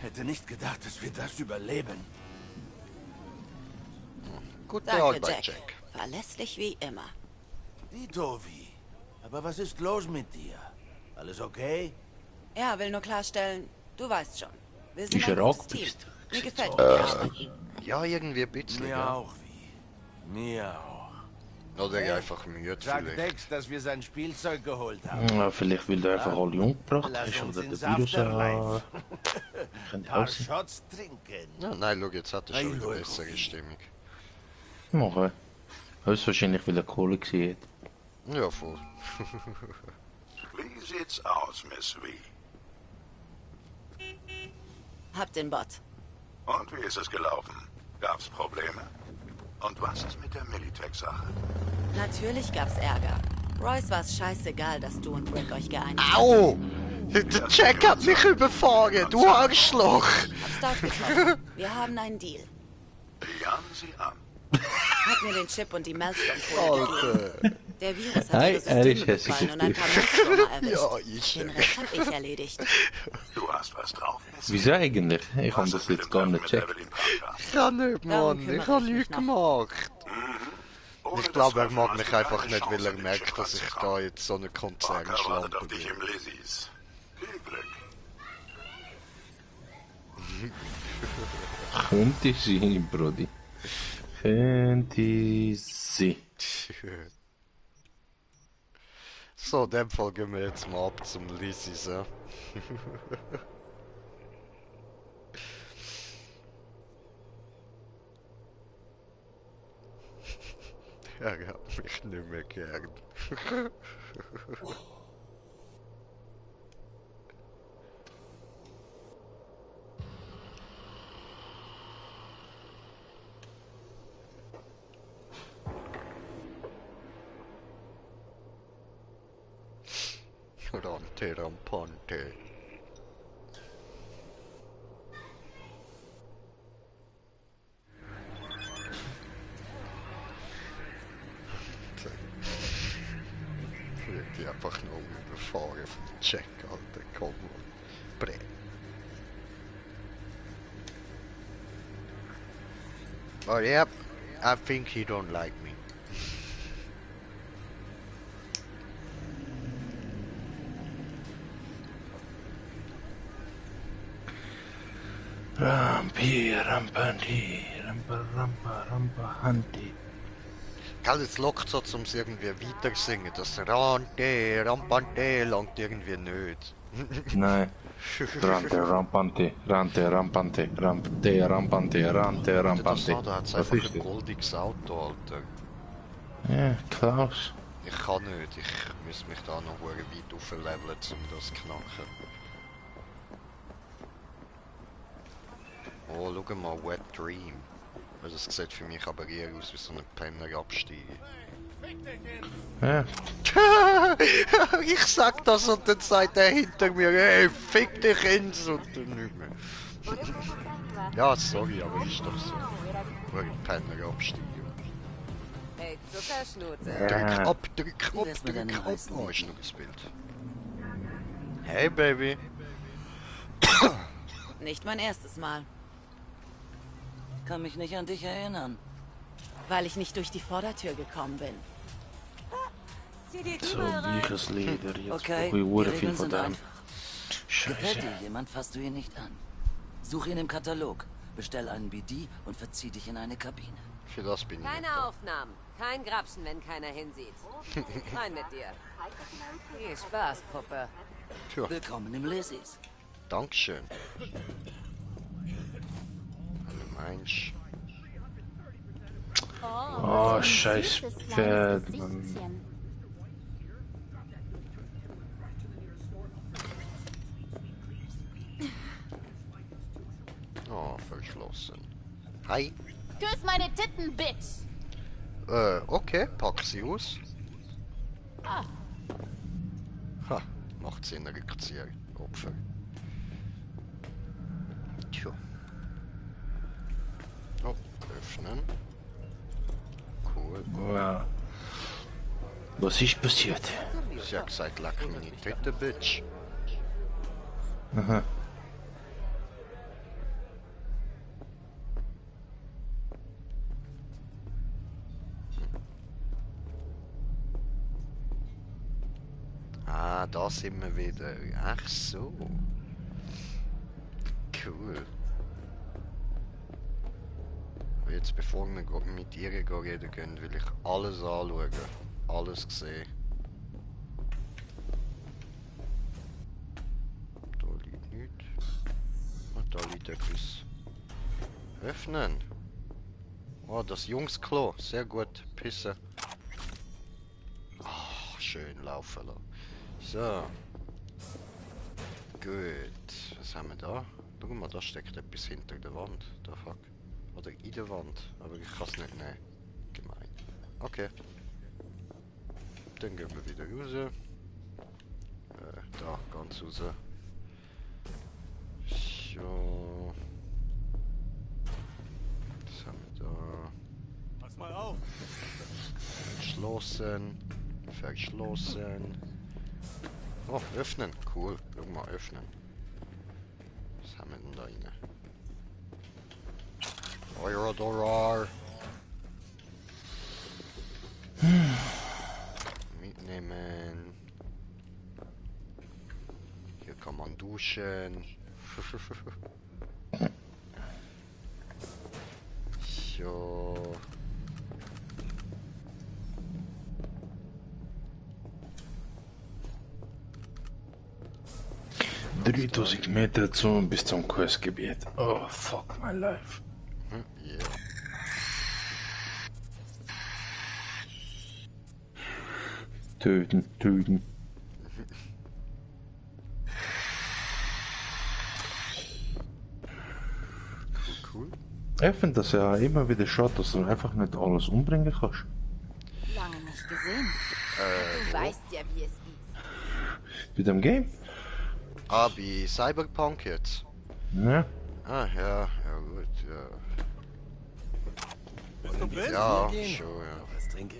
Hätte nicht gedacht, dass wir das überleben. Gute Danke, Arbeit, Jack. Jack. Verlässlich wie immer. Dito, wie. Aber was ist los mit dir? Alles okay? Ja, will nur klarstellen, du weißt schon. Wir sind Ist ein er gutes auch Team. bist? Mir gefällt, wie wir arbeiten. Ja, irgendwie ein bisschen, Mir ja. auch, wie. Mir auch. Oder einfach müde Sag vielleicht. Dex, dass wir sein Spielzeug geholt haben. Ja, vielleicht will der einfach alle umgebracht Lass hast uns oder in der Saft Virus erweitern. könnte Paar auch sein. Shots trinken. Ja, nein, schau, jetzt hat er schon Hey, wieder Leute. bessere Stimmung. Machen. Höchstwahrscheinlich weil er Kohle gesehen hat. Ja, voll. Wie sieht's aus, Miss V? Hab den Bot. Und wie ist es gelaufen? Gab's Probleme? Und was ist mit der Militech-Sache? Natürlich gab's Ärger. Royce war's scheißegal, dass du und Rick euch geeinigt habt. Au! Der Jack hat mich überfahren, du Arschloch! Hab's dort getroffen. Wir haben einen Deal. Jagen Sie an. Hat mir den Chip und die Maelstrom-Kohle gegeben. Alter! Der Virus hat Hey, ihre er ist Systeme hässlich befallen und ein paar gespielt. Maelstromer erwischt. Ja, ich. Den Rest hab ich erledigt. Du hast was drauf, Miss V. Wieso eigentlich? Ich habe Was das ist mit jetzt dem gar Treffen nicht mit gecheckt. Evelyn Parker? Ich kann nicht, Darum Mann. kümmere Ich habe ich mich nichts noch. gemacht. Ohne Ich das glaube, er Treffen mag hast mich du einfach keine nicht, weil Chance, er den merkt, Chip dass ich da anzukommen. jetzt so eine Parker Konzernschlampe wartet auf dich bin. im Lizzys. Viel Glück. Könnte sein, Brody. Könnte sein. So, in dem Fall gehen wir jetzt mal ab zum Lysis, ja. Er hat mich nicht mehr gern. Rante rampante. Ich will die einfach nur überfahren von dem Check, Alter. Komm on. Brett. Oh yep, I think he don't like me. Rampi, Rampanti, Rampahanti. Gell, jetzt lockt es uns irgendwie weiter singen. Das Rante, Rampante langt irgendwie nicht. Nein. Rante, Rampante, Rante, Rampante, Rante, Rampante, Rante, Rampante. Da hat es Was einfach ist ein das? goldiges Auto, Alter. Ja, Klaus. Ich kann nicht, ich muss mich da noch weit aufleveln, um das zu knacken. Oh, schau mal, Wet Dream. Also, das sieht für mich aber eher aus wie so ein Penner-Abstieg. Ja. Ich sag das und dann sagt er hinter mir, hey, fick dich ins und dann nicht mehr. Ja, sorry, aber ist doch so. Nur ein Penner-Abstieg. Hey, Zuckerschnute. Ja. Drück Wie wär's mit einem ab. Eis Oh, ist noch das Bild. Hey, Baby. Nicht mein erstes Mal. Kann mich nicht an dich erinnern. Weil ich nicht durch die Vordertür gekommen bin. Zieh die So Tür rein. liches Leder. Jetzt Okay, brauche ich die sehr viel Regeln von sind dem. einfach. Gefällt Scheiße. dir jemand, fasst du ihn nicht an. Such ihn im Katalog, bestell einen BD und verzieh dich in eine Kabine. Für das bin ich nicht Keine da. Aufnahmen. Kein Grapschen, wenn keiner hinsieht. Rein mit dir. Viel Spaß, Puppe. Tja, Willkommen im Lizzys. Dankeschön. Du meinst... Oh, scheiß Pferd, Mann. Oh, verschlossen. Hi. Küss meine Titten, Bitch! Okay, pack sie aus. Ah. Ha, macht Sinn, Rückzieher. Opfer. Tja. Oh, öffnen. Cool. Ja. Was ist passiert? Sie hat gesagt, leck meine Titten, Bitch. Aha. Ah, da sind wir wieder. Ach so. Cool. Aber jetzt, bevor wir mit ihr reden gehen, will ich alles anschauen. Alles sehen. Da liegt nichts. Ah, da liegt etwas. Öffnen. Oh, das Jungsklo. Sehr gut. Pissen. Ah, schön laufen lassen. So. Gut. Was haben wir da? Schau mal, da steckt etwas hinter der Wand. Da fuck. Oder in der Wand. Aber ich kann es nicht nehmen. Gemein. Okay. Dann gehen wir wieder raus. Da, ganz raus. So. Was haben wir da? Pass mal auf! Verschlossen. Verschlossen. Oh, öffnen. Cool. Schau mal, öffnen. Was haben wir denn da rein? Eurodollar. Mitnehmen. Hier kann man duschen. So. 3000 Meter bis zum Questgebiet. Oh, fuck my life. Yeah. töten. Cool. Ich finde das ja immer wieder schade, dass du einfach nicht alles umbringen kannst. Lange nicht gesehen. Du weißt ja, wie es ist. Mit dem Game? Ah, bei Cyberpunk jetzt. Ja. Ah, ja, gut, ja. Bist du böse? Ja, schon, ja. Was trinken?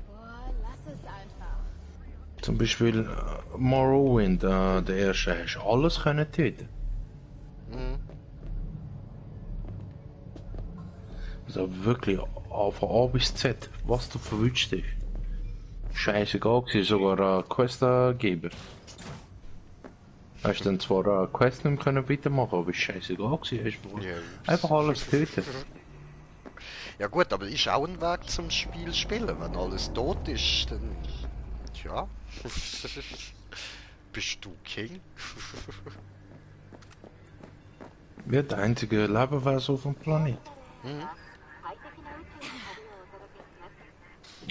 Boah, lass es einfach. Zum Beispiel Morrowind, der erste, hast du alles können töten. Mhm. Also wirklich von A bis Z, was du verwünscht hast. Scheißegal gewesen, sogar Quest-Geber. Hast dann zwar Quest nicht mehr können weitermachen, aber ist scheißegal gewesen, hast Ja. einfach alles töten. Ja gut, aber ist auch ein Weg zum Spiel spielen. Wenn alles tot ist, dann... Tja. Bist du King? Ja, der einzige Lebewesen auf dem Planet. Mhm.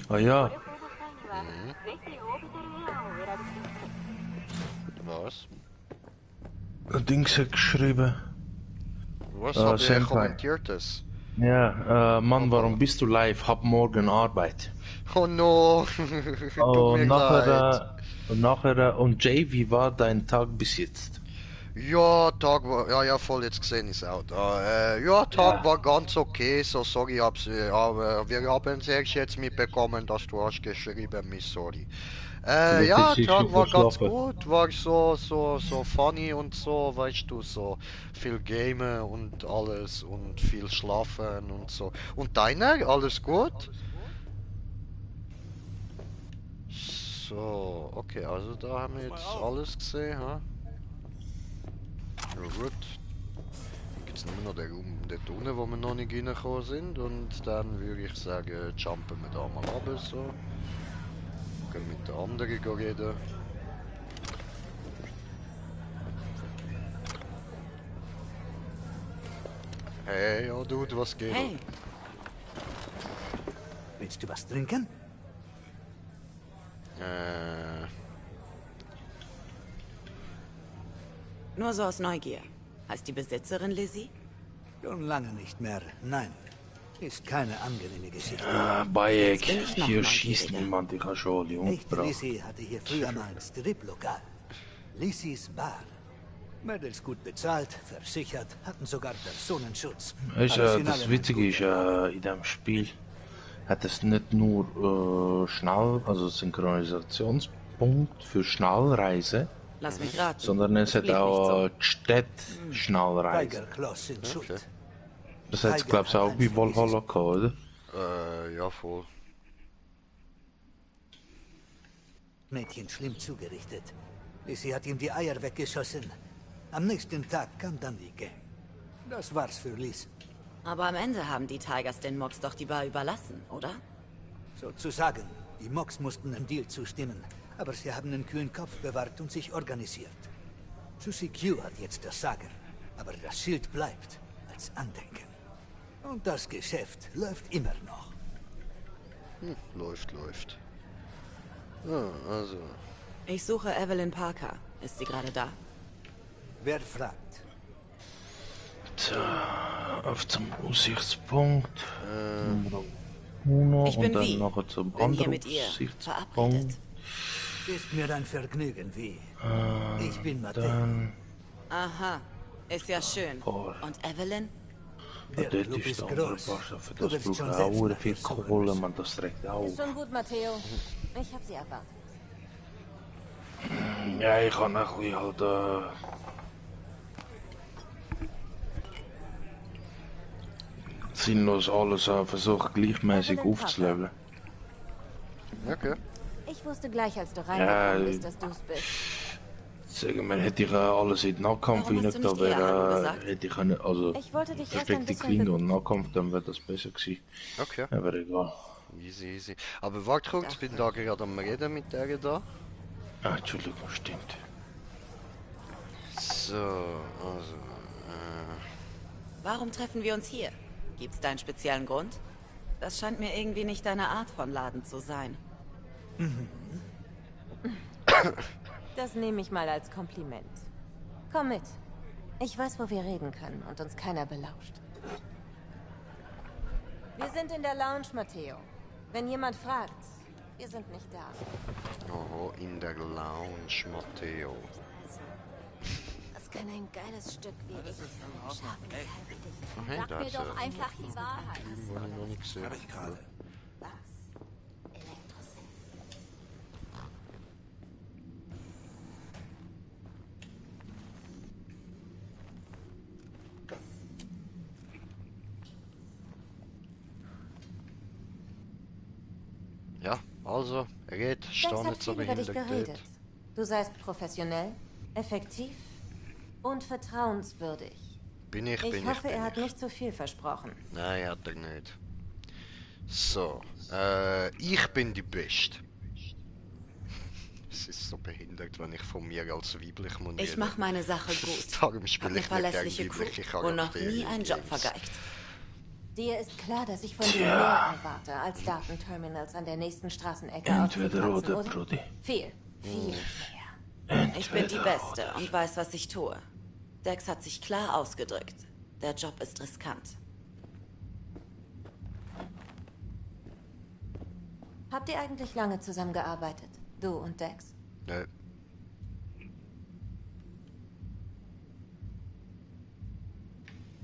Ah ja, Mhm. Was? ein Dings hat geschrieben. Was hab ich Senpai. kommentiert das? Ja, Mann, warum bist du live? Hab morgen Arbeit. Oh no! Tut mir leid. Und Jay, wie war dein Tag bis jetzt? Ja, Tag war, ja, voll, jetzt gesehen ist auch da. Ja, Tag war ganz okay, so sorry, aber wir haben es erst jetzt mitbekommen, dass du hast geschrieben, Miss Sorry. Ja, ist Tag war ganz verschlafen. gut, war so funny und so, weißt du, so viel Gamen und alles und viel schlafen und so. Und deiner, alles gut? So, okay, also da haben wir jetzt alles gesehen, ha? Ja gut. Dann gibt es nur noch den Raum dort unten, wo wir noch nicht reingekommen sind. Und dann würde ich sagen, jumpen wir da mal runter so. Gehen mit den anderen reden. Hey, ja Dude, was geht? Hey, Willst du was trinken? nur so aus Neugier. Heißt die Besitzerin Lizzie? Schon lange nicht mehr. Nein. Ist keine angenehme Geschichte. Bayek, Jetzt bin ich noch hier neugieriger. schießt niemand, ich habe schon die Echte umgebracht. Lizzie hatte hier früher mal ein Striplokal. Lizzies Bar. Mädels gut bezahlt, versichert, hatten sogar Personenschutz. Weißt Alles du, in das allem Witzige ein ist, guter in dem Spiel hat es nicht nur schnell, Synchronisationspunkt für Schnellreise, Lass mich raten. sondern es hat blieb auch nicht die Städte Schnellreise. Tiger Claws sind schuld. Das hat es, glaube ich, auch bei Valhalla gehabt, oder? Ja, voll. Mädchen schlimm zugerichtet. Lizzie hat ihm die Eier weggeschossen. Am nächsten Tag kam dann die Gang. Das war's für Liz. Aber am Ende haben die Tigers den Mox doch die Bar überlassen, oder? Sozusagen. Die Mox mussten dem Deal zustimmen. Aber sie haben einen kühlen Kopf bewahrt und sich organisiert. Susie Q hat jetzt das Sagen. Aber das Schild bleibt als Andenken. Und das Geschäft läuft immer noch. Läuft. Ja, also. Ich suche Evelyn Parker. Ist sie gerade da? Wer fragt? Auf zum Aussichtspunkt. Nummer 1 Ich bin und Wie. dann nachher zum Bin hier anderen mit ihr Aussichtspunkt. verabredet. Ist mir ein Vergnügen, wie. Ich bin Mateo. Dann, Aha, ist ja schön. Boah. Und Evelyn? Der dort Club ist ist der andere groß. Pascha, für Du das wirst braucht schon er selbst auch nach viel ihr suchen Kohle, müssen. man, das trägt auch. Ist schon gut, Matteo. Ich hab sie erwartet. Ja, ich kann ein bisschen halt, sinnlos alles versuchen gleichmäßig aufzuleveln. Okay. Ich wusste gleich, als du Ja, reingekommen bist, dass du's bist. Sagen wir, hätte ich alles in den Nahkampf Warum hast du rein, da nicht eher Hallo wäre, gesagt? hätte ich eine, also, Ich wollte dich erst ein versteckte bisschen Klinge und Nahkampf, dann wäre das besser gewesen. Okay. Aber egal. Easy. Aber warte kurz, ich bin da gerade am Reden mit der da. Ah, Entschuldigung, stimmt. So, also, Warum treffen wir uns hier? Gibt's da einen speziellen Grund? Das scheint mir irgendwie nicht deine Art von Laden zu sein. Das nehme ich mal als Kompliment. Komm mit. Ich weiß, wo wir reden können und uns keiner belauscht. Wir sind in der Lounge, Matteo. Wenn jemand fragt, wir sind nicht da. Oh, in der Lounge, Matteo. Das kann ein geiles Stück wie ich schaffen. Hey, Sag da mir ist doch einfach die Wahrheit. Wollte ich noch nicht gesehen. Hab ich gerade. Ja, also, er geht, Dex steh hat nicht so viel über dich behindert geredet. dort. Du seist professionell, effektiv und vertrauenswürdig. Bin ich, Ich hoffe, er hat nicht zu viel versprochen. Nein, hat er nicht. So, ich bin die Beste. Es ist so behindert, wenn ich von mir als weiblich moniere. Ich mache meine Sache gut. Darum Hab spiele eine ich nicht gern verlässliche weibliche Crew und noch Charaktere nie in einen Job Games. vergeigt. Dir ist klar, dass ich von dir mehr erwarte, als Datenterminals an der nächsten Straßenecke Entweder auszukratzen, oder, Brudi. Viel mehr. Ich bin die Beste und weiß, was ich tue. Dex hat sich klar ausgedrückt. Der Job ist riskant. Habt ihr eigentlich lange zusammengearbeitet? Du und Dex? Nö.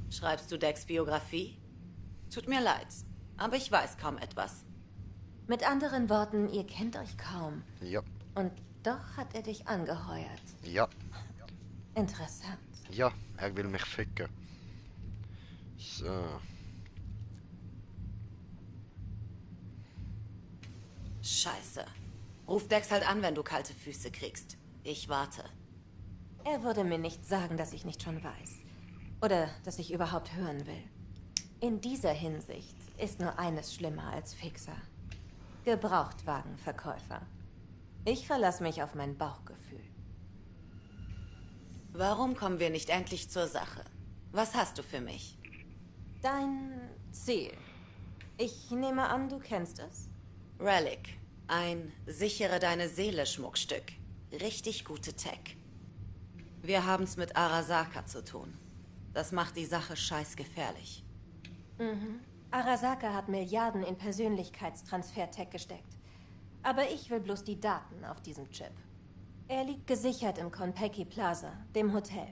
Schreibst du Dex Biografie? Tut mir leid, aber ich weiß kaum etwas. Mit anderen Worten, ihr kennt euch kaum. Ja. Und doch hat er dich angeheuert. Ja. Interessant. Ja, er will mich ficken. So. Scheiße. Ruf Dex halt an, wenn du kalte Füße kriegst. Ich warte. Er würde mir nicht sagen, dass ich nicht schon weiß. Oder dass ich überhaupt hören will. In dieser Hinsicht ist nur eines schlimmer als Fixer. Gebrauchtwagenverkäufer. Ich verlasse mich auf mein Bauchgefühl. Warum kommen wir nicht endlich zur Sache? Was hast du für mich? Dein Ziel. Ich nehme an, du kennst es? Relic. Ein sichere deine Seele Schmuckstück. Richtig gute Tech. Wir haben's mit Arasaka zu tun. Das macht die Sache scheißgefährlich. Mhm. Arasaka hat Milliarden in Persönlichkeitstransfer-Tech gesteckt. Aber ich will bloß die Daten auf diesem Chip. Er liegt gesichert im Konpeki Plaza, dem Hotel.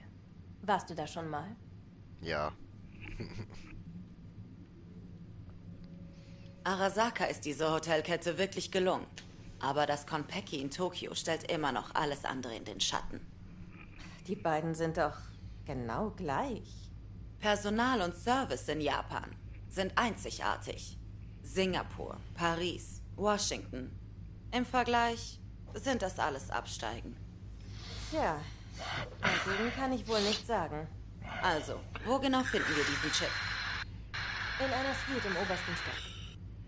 Warst du da schon mal? Ja. Arasaka ist diese Hotelkette wirklich gelungen. Aber das Konpeki in Tokio stellt immer noch alles andere in den Schatten. Die beiden sind doch genau gleich. Personal und Service in Japan sind einzigartig. Singapur, Paris, Washington. Im Vergleich sind das alles Absteigen. Tja, dagegen kann ich wohl nichts sagen. Also, wo genau finden wir diesen Chip? In einer Suite im obersten Stock.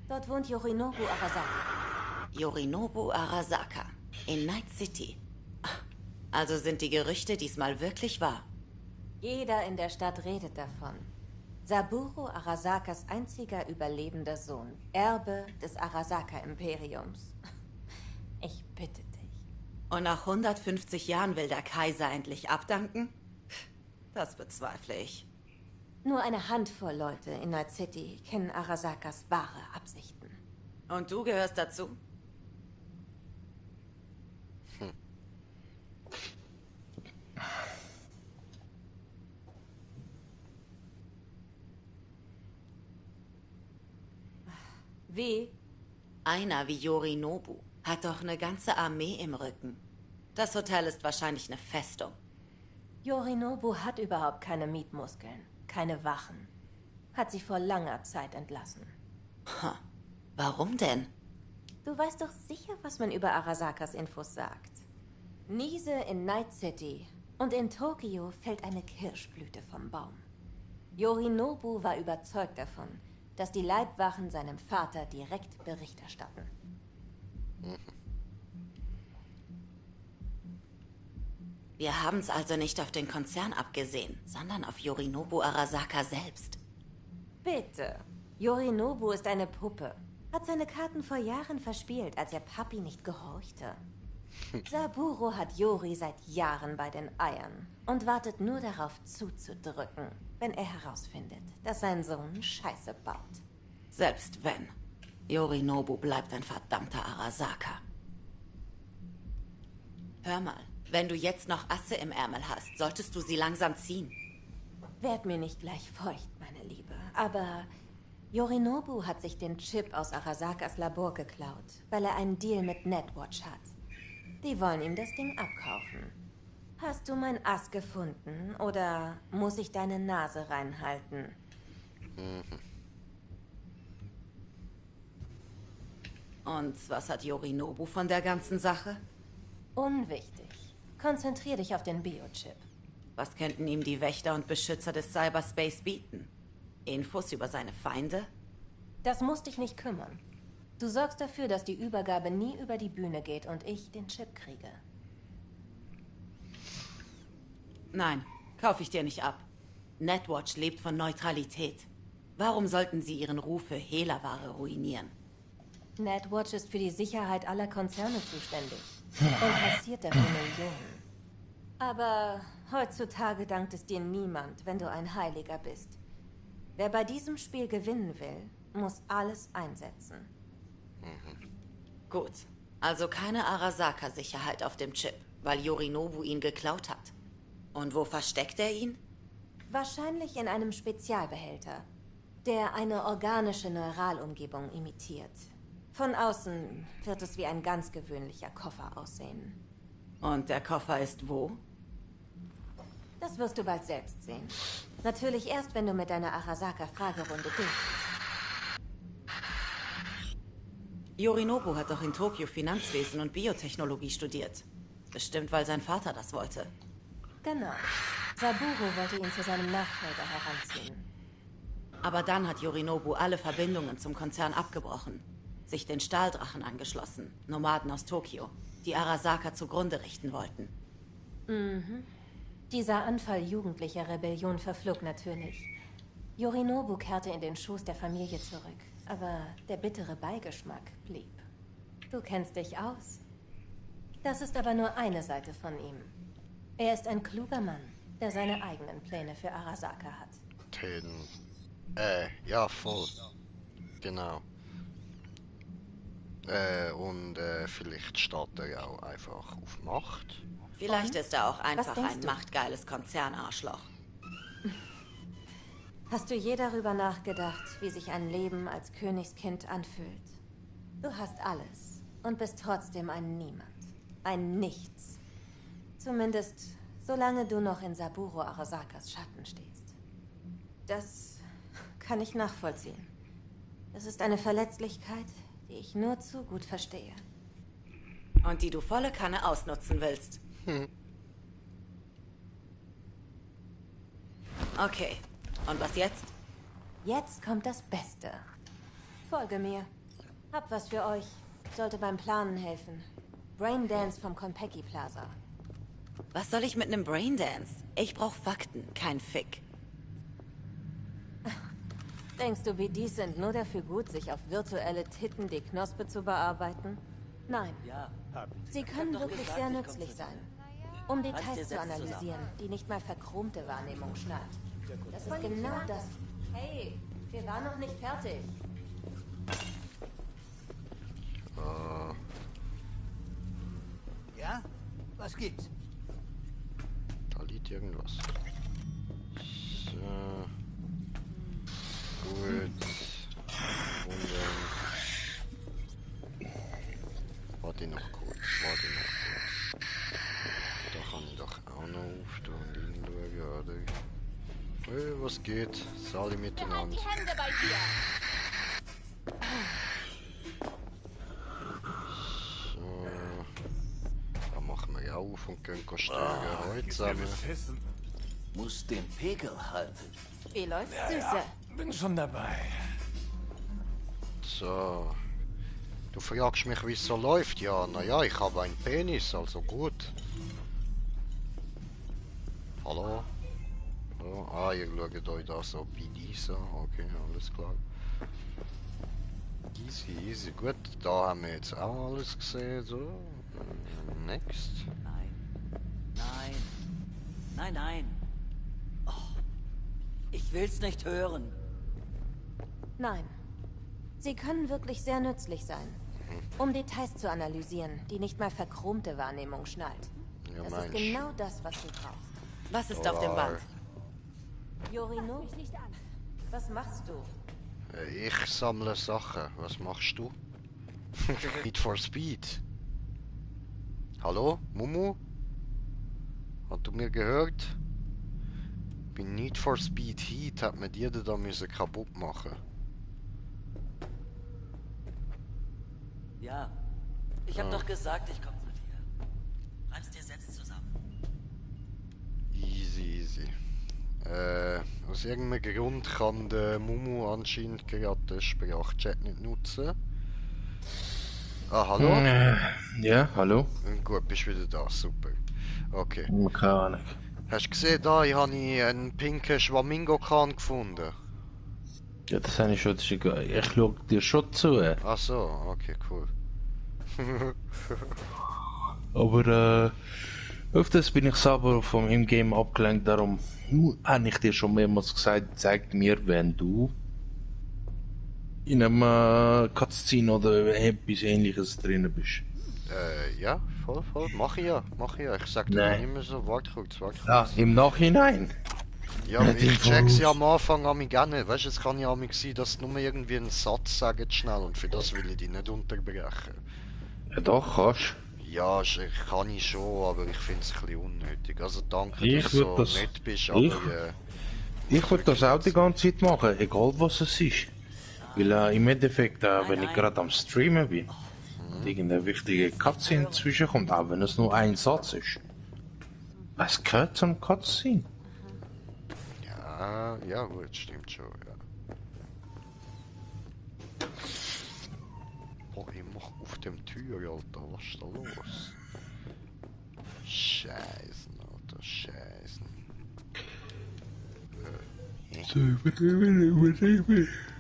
Dort wohnt Yorinobu Arasaka. Yorinobu Arasaka. In Night City. Also sind die Gerüchte diesmal wirklich wahr? Jeder in der Stadt redet davon. Saburo Arasakas einziger überlebender Sohn. Erbe des Arasaka-Imperiums. Ich bitte dich. Und nach 150 Jahren will der Kaiser endlich abdanken? Das bezweifle ich. Nur eine Handvoll Leute in Night City kennen Arasakas wahre Absichten. Und du gehörst dazu? Wie? Einer wie Yorinobu hat doch eine ganze Armee im Rücken. Das Hotel ist wahrscheinlich eine Festung. Yorinobu hat überhaupt keine Mietmuskeln, keine Wachen. Hat sie vor langer Zeit entlassen. Warum denn? Du weißt doch sicher, was man über Arasakas Infos sagt. Niese in Night City und in Tokio fällt eine Kirschblüte vom Baum. Yorinobu war überzeugt davon, dass die Leibwachen seinem Vater direkt Bericht erstatten. Wir haben es also nicht auf den Konzern abgesehen, sondern auf Yorinobu Arasaka selbst. Bitte. Yorinobu ist eine Puppe. Hat seine Karten vor Jahren verspielt, als er Papi nicht gehorchte. Saburo hat Yori seit Jahren bei den Eiern und wartet nur darauf zuzudrücken, wenn er herausfindet, dass sein Sohn Scheiße baut. Selbst wenn. Yorinobu bleibt ein verdammter Arasaka. Hör mal, wenn du jetzt noch Asse im Ärmel hast, solltest du sie langsam ziehen. Werd mir nicht gleich feucht, meine Liebe, aber Yorinobu hat sich den Chip aus Arasakas Labor geklaut, weil er einen Deal mit Netwatch hat. Die wollen ihm das Ding abkaufen. Hast du mein Ass gefunden oder muss ich deine Nase reinhalten? Und was hat Yorinobu von der ganzen Sache? Unwichtig. Konzentrier dich auf den Biochip. Was könnten ihm die Wächter und Beschützer des Cyberspace bieten? Infos über seine Feinde? Das muss dich nicht kümmern. Du sorgst dafür, dass die Übergabe nie über die Bühne geht und ich den Chip kriege. Nein, kaufe ich dir nicht ab. Netwatch lebt von Neutralität. Warum sollten sie ihren Ruf für Hehlerware ruinieren? Netwatch ist für die Sicherheit aller Konzerne zuständig und kassiert dafür Millionen. Aber heutzutage dankt es dir niemand, wenn du ein Heiliger bist. Wer bei diesem Spiel gewinnen will, muss alles einsetzen. Gut, also keine Arasaka-Sicherheit auf dem Chip, weil Yorinobu ihn geklaut hat. Und wo versteckt er ihn? Wahrscheinlich in einem Spezialbehälter, der eine organische Neuralumgebung imitiert. Von außen wird es wie ein ganz gewöhnlicher Koffer aussehen. Und der Koffer ist wo? Das wirst du bald selbst sehen. Natürlich erst, wenn du mit deiner Arasaka-Fragerunde durch bist. Yorinobu hat doch in Tokio Finanzwesen und Biotechnologie studiert. Bestimmt, weil sein Vater das wollte. Genau. Saburo wollte ihn zu seinem Nachfolger heranziehen. Aber dann hat Yorinobu alle Verbindungen zum Konzern abgebrochen. Sich den Stahldrachen angeschlossen. Nomaden aus Tokio, die Arasaka zugrunde richten wollten. Dieser Anfall jugendlicher Rebellion verflog natürlich. Yorinobu kehrte in den Schoß der Familie zurück, aber der bittere Beigeschmack blieb. Du kennst dich aus. Das ist aber nur eine Seite von ihm. Er ist ein kluger Mann, der seine eigenen Pläne für Arasaka hat. Ja, voll. Genau. Vielleicht steht er ja auch einfach auf Macht. Vielleicht ist er auch einfach ein du? machtgeiles Konzernarschloch. Hast du je darüber nachgedacht, wie sich ein Leben als Königskind anfühlt? Du hast alles und bist trotzdem ein Niemand. Ein Nichts. Zumindest, solange du noch in Saburo Arasakas Schatten stehst. Das kann ich nachvollziehen. Es ist eine Verletzlichkeit, die ich nur zu gut verstehe. Und die du volle Kanne ausnutzen willst. Okay. Und was jetzt? Jetzt kommt das Beste. Folge mir. Hab was für euch. Sollte beim Planen helfen. Braindance vom Konpeki Plaza. Was soll ich mit einem Braindance? Ich brauch Fakten, kein Fick. Denkst du, BDs sind nur dafür gut, sich auf virtuelle Titten die Knospe zu bearbeiten? Nein. Ja, Sie können wirklich sehr nützlich sein, um Details zu analysieren, die nicht mal verchromte Wahrnehmung schnallt. Das ist genau das. Hey, wir waren noch nicht fertig. Ja? Was gibt's? Da liegt irgendwas. So. Gut. Und warte noch kurz. Da kann ich doch auch noch aufstehen und hinschauen, oder? Hey, was geht? Sind alle miteinander. Die Hände bei dir! So. Da machen wir auf und gehen stören. Heute zusammen. Muss den Pegel halten. Wie läuft's, Süße? Bin schon dabei. So. Du fragst mich, wie es so läuft. Ja, naja, ich habe einen Penis, also gut. Hallo? Hallo? Ah, ihr schaut euch da so BDs an. Okay, alles klar. Easy, easy. Gut, da haben wir jetzt auch alles gesehen. So. Next. Nein. Nein, nein. Oh, ich will's nicht hören. Nein. Sie können wirklich sehr nützlich sein. Um Details zu analysieren, die nicht mal verchromte Wahrnehmung schnallt. Ja, Das ist genau das, was du brauchst. Was ist auf dem Band? Yorino, was machst du? Ich sammle Sachen. Was machst du? Need for Speed. Hallo, Mumu? Hast du mir gehört? Bei Need for Speed Heat hat man die da müssen kaputt machen. Ja. Ich hab doch gesagt, ich komm zu dir. Reim's dir selbst zusammen. Easy. Aus irgendeinem Grund kann der Mumu anscheinend gerade den Sprachchat nicht nutzen. Ah, hallo? Ja, hallo? Gut, bist wieder da, super. Okay. Keine Ahnung. Hast du gesehen, da ich habe einen pinken Schwamingo-Kahn gefunden? Ja, das habe ich schon. Ich schaue dir schon zu. Ach so, okay, cool. Aber auf das bin ich selber vom Ingame abgelenkt, darum habe ich dir schon mehrmals gesagt, zeig mir, wenn du in einem Cutscene oder etwas ähnliches drin bist. Ja, voll, mach ich ja. Ich sag dir dann immer so, warte kurz. Ja, im Nachhinein. Ja, ich check's ja am Anfang an mich gerne. Weißt du, es kann ja an sein, dass du nur irgendwie einen Satz sagst schnell und für das will ich dich nicht unterbrechen. Ja doch, kannst. Ja, kann ich schon, aber ich finde es ein bisschen unnötig. Also danke, Ich dass du so das- nett bist, aber Ich würde das auch die ganze Zeit machen, egal was es ist. Weil im Endeffekt, wenn ich gerade am Streamen bin und irgendeine wichtige Cutscene zwischenkommt, auch wenn es nur ein Satz ist. Es gehört zum Cutscene. ja gut, stimmt schon, ja. Boah, ich mach auf dem Tür, Alter, was ist da los? Scheiße, Alter, Scheiße.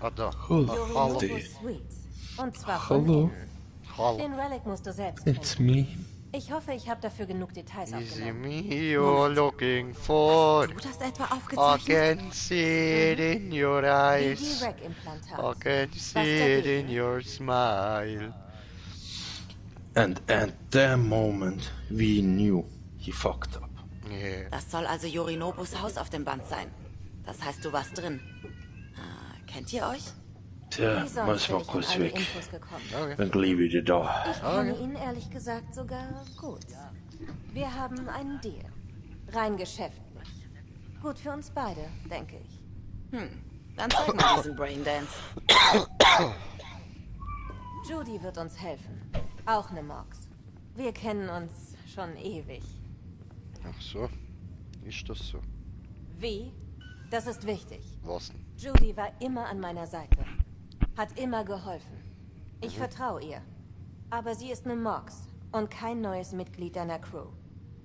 Ah, da. Yorinobu Suites. Und zwar von Hallo. innen. Den Relic musst du selbst It's finden. me. Ich hoffe, ich habe dafür genug Details Easy aufgenommen. me you're looking for. Hast du das etwa I aufgezeichnet? can see it in your eyes. BD-Rec-Implantat. I can Was see it dagegen? in your smile. And at that moment, we knew he fucked up. Yeah. Das soll also Yorinobus Haus auf dem Band sein. Das heißt, du warst drin. Kennt ihr euch? Tja, Wie sonst muss bin mal ich an kurz all die weg. Infos gekommen? Dann gleich wieder da. Ich kenne ihn ehrlich gesagt sogar gut. Wir haben einen Deal. Rein geschäftlich. Gut für uns beide, denke ich. Dann zeig mal diesen Braindance. Judy wird uns helfen. Auch eine Mox. Wir kennen uns schon ewig. Ach so. Ist das so? Wie? Das ist wichtig. Was denn? Judy war immer an meiner Seite. Hat immer geholfen. Ich vertraue ihr. Aber sie ist eine Mox und kein neues Mitglied deiner Crew.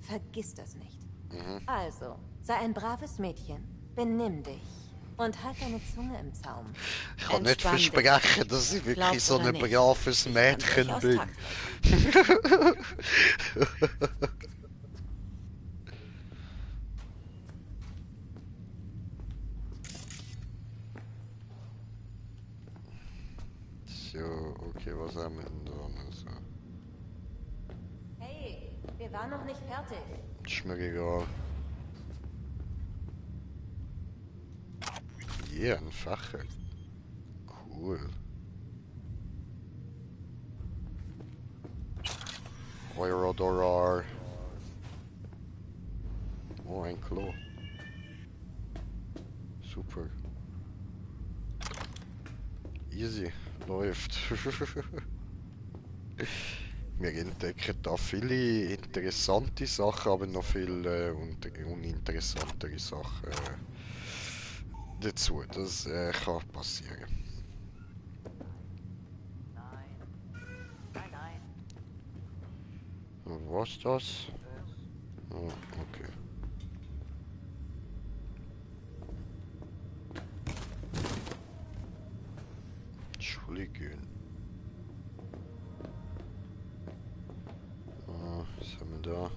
Vergiss das nicht. Also, sei ein braves Mädchen, benimm dich und halt deine Zunge im Zaum. Ich kann nicht Entspann dich. versprechen, dass ich wirklich Glaubst so oder ein nicht? braves Mädchen durchaus bin. taktvoll So, okay, was haben wir denn da noch so? Hey, wir waren noch nicht fertig. Ist mir egal. Yeah, ein Facher. Cool. Eurodorar. Oh, ein Klo. Super. Easy. Läuft. Wir entdecken da viele interessante Sachen, aber noch viel uninteressantere Sachen dazu. Das kann passieren. Was das? Oh, okay. Entschuldigung. da?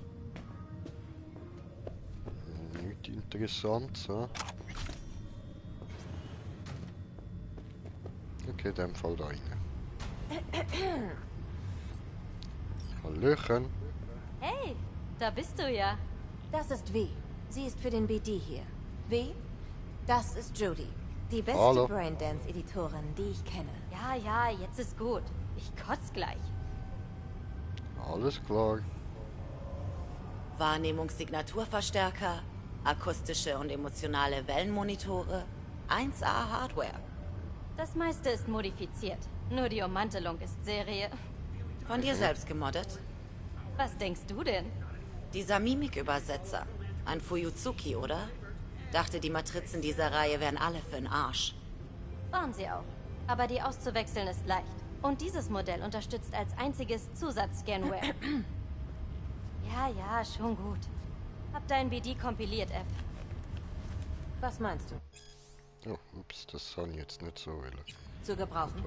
Nicht interessant, so. Okay, in dem Fall da rein. Hallöchen. Hey, da bist du ja. Das ist V. Sie ist für den BD hier. V? Das ist Judy. Die beste Hallo. Braindance-Editorin, die ich kenne. Ja, ja, jetzt ist gut. Ich kotz gleich. Alles klar. Wahrnehmungssignaturverstärker, akustische und emotionale Wellenmonitore, 1A Hardware. Das meiste ist modifiziert. Nur die Ummantelung ist Serie. Von dir selbst gemoddet? Was denkst du denn? Dieser Mimikübersetzer. Ein Fuyuzuki, oder? Dachte, die Matrizen dieser Reihe wären alle für'n Arsch. Waren sie auch. Aber die auszuwechseln ist leicht. Und dieses Modell unterstützt als einziges Zusatzscanware. Ja, ja, schon gut. Hab dein BD kompiliert, F. Was meinst du? Oh, ups, das soll jetzt nicht so will. Zu gebrauchen?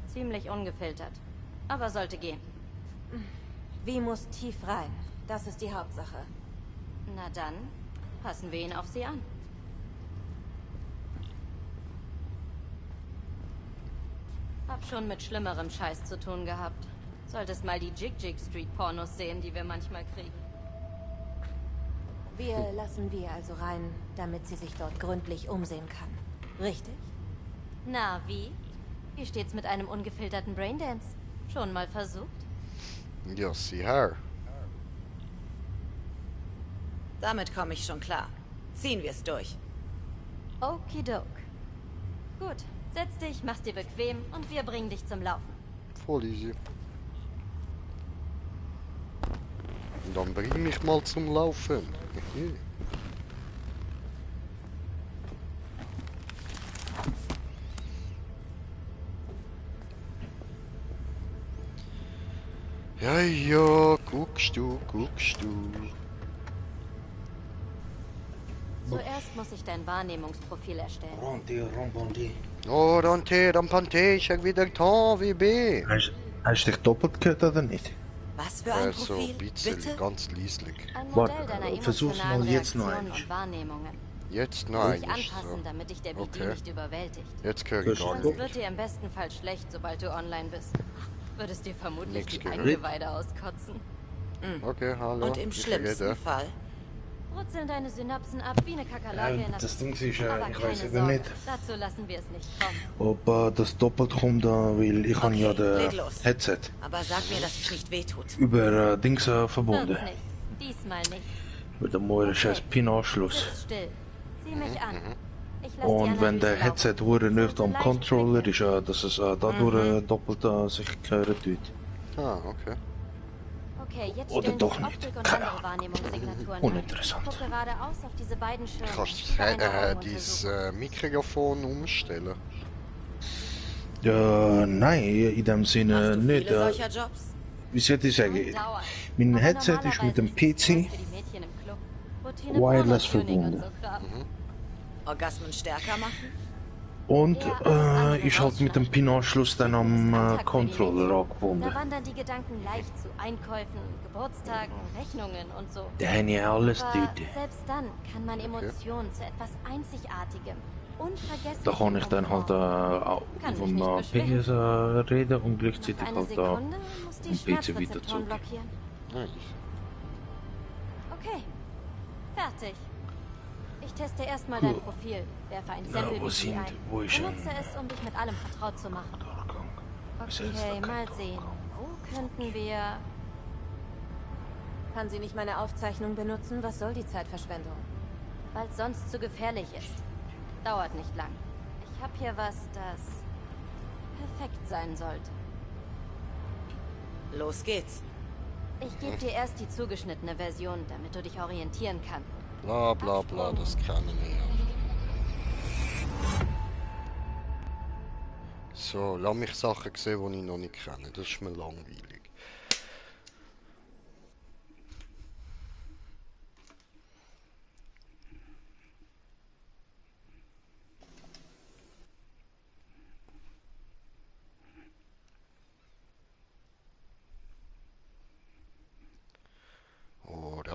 Ziemlich ungefiltert. Aber sollte gehen. Wie muss tief rein? Das ist die Hauptsache. Na dann, passen wir ihn auf sie an. Hab schon mit schlimmerem Scheiß zu tun gehabt. Solltest mal die Jig-Jig-Street-Pornos sehen, die wir manchmal kriegen. Wir lassen Wir also rein, damit sie sich dort gründlich umsehen kann. Richtig? Na, wie? Wie steht's mit einem ungefilterten Braindance? Schon mal versucht? Ja, sieh her. Damit komme ich schon klar. Ziehen wir es durch. Okidok. Gut, setz dich, mach's dir bequem und wir bringen dich zum Laufen. Voll easy. Und dann bring mich mal zum Laufen. Ja, ja, guckst du. Zuerst muss ich dein Wahrnehmungsprofil erstellen. Oh, Dante, Rampante, ich hab wieder Ton wie B. Hast du dich doppelt gehört oder nicht? Was für ein So Profil? ein bisschen, Bitte? ganz leislich. Ein Warte, Modell deiner versuch's mal emotionalen jetzt noch Reaktionen einmal. und Wahrnehmungen. Jetzt Muss nein. ich anpassen, damit dich der BD Okay. nicht überwältigt. Jetzt höre ich gar Sonst nicht. wird dir im besten Fall schlecht, sobald du online bist. Würdest dir vermutlich Nix die gehört. Eingeweide auskotzen. Okay, hallo. Und im ich schlimmsten rede. Fall? Brutzeln deine Synapsen ab wie eine Kakerlake in der... Das Ding ist, Aber ich keine weiß eben Sorge, nicht, dazu lassen wir es nicht kommen. ob das doppelt kommt, weil ich habe ja leg das los. Headset Aber sag mir, dass es nicht wehtut. über Dings verbunden. Wird's nicht. Diesmal nicht. Mit dem neuen scheiß PIN-Anschluss. Sitz still. Sieh mich an. Ich lass die Und wenn der Analyse Headset hure nicht am Controller ist, dass es dadurch doppelt sich hören tut. Ah, okay. Okay, jetzt Oder stellen doch sich nicht. Optik und Keine andere Wahrnehmungssignaturen Uninteressant. ein. Guck geradeaus auf diese beiden Schirme. Kannst die deine Augen dieses untersuchen. Mikrofon umstellen? Ja, nein, in dem Hast Sinne du nicht. viele solcher Jobs? Wie soll ich sagen? Dauert. Mein Aber Headset ist normalerweise mit dem ist es Zeug PC für die Mädchen im Club. Routine wireless Porno-Tuning und verbunden. so Kram. Orgasmen stärker machen? Und Ja, alles andere ist halt mit dem PIN-Anschluss dann am Alltag für die Controller Mädchen. angebunden. Da wandern die Gedanken leicht zu Einkäufen, Geburtstagen, Rechnungen und so. Da habe ich alles Aber dort. selbst dann kann man Emotionen zu etwas Einzigartigem, Unvergesslichem Da kann ich dann halt Kann vom mich nicht beschweren. PS reden und gleichzeitig Eine halt Sekunde muss die am PC wieder Schmerzrezeptoren zurück. blockieren. Nice. Okay, fertig. Ich teste erstmal dein Profil, werfe ein Sample wo BD sind- ein. wo ist Benutze es, um dich mit allem vertraut zu machen. Okay, mal sehen. Wo könnten wir... Kann sie nicht meine Aufzeichnung benutzen? Was soll die Zeitverschwendung? Weil es sonst zu gefährlich ist. Dauert nicht lang. Ich habe hier was, das perfekt sein sollte. Los geht's. Ich gebe dir erst die zugeschnittene Version, damit du dich orientieren kannst. Bla bla bla, das kann ich nicht. So, lass mich Sachen sehen, die ich noch nicht kenne. Das ist mir langweilig.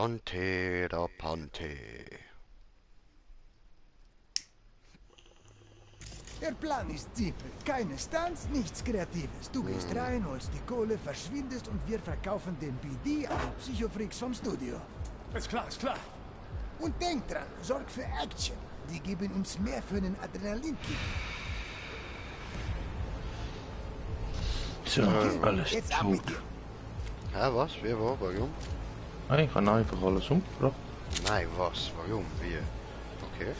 Dante da Pante. Der Plan ist simpel. Keine Stunts, nichts Kreatives. Du gehst rein, holst die Kohle, verschwindest und wir verkaufen den BD an die Psychofreaks vom Studio. Ist klar, ist klar. Und denk dran, sorg für Action. Die geben uns mehr für einen Adrenalinkick. So, alles Jetzt ab tot. mit dir. Hä, was? Wie, wo? Warum? Ich habe einfach alles umgebracht. Nein, was? Warum? Wie? Okay.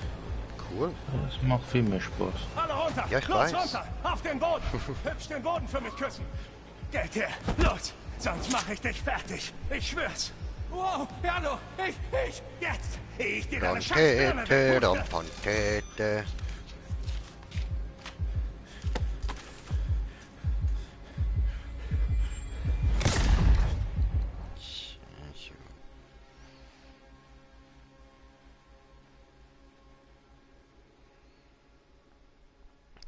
Cool. Das macht viel mehr Spaß. Alle runter! Ja, ich los, weiß. runter! Auf den Boden! Hübsch den Boden für mich küssen! Geld her! Los! Sonst mache ich dich fertig! Ich schwör's! Wow! Hallo! Jetzt! Ich dir deine Scheißbirne Pankete, da wegpuste! Pankete.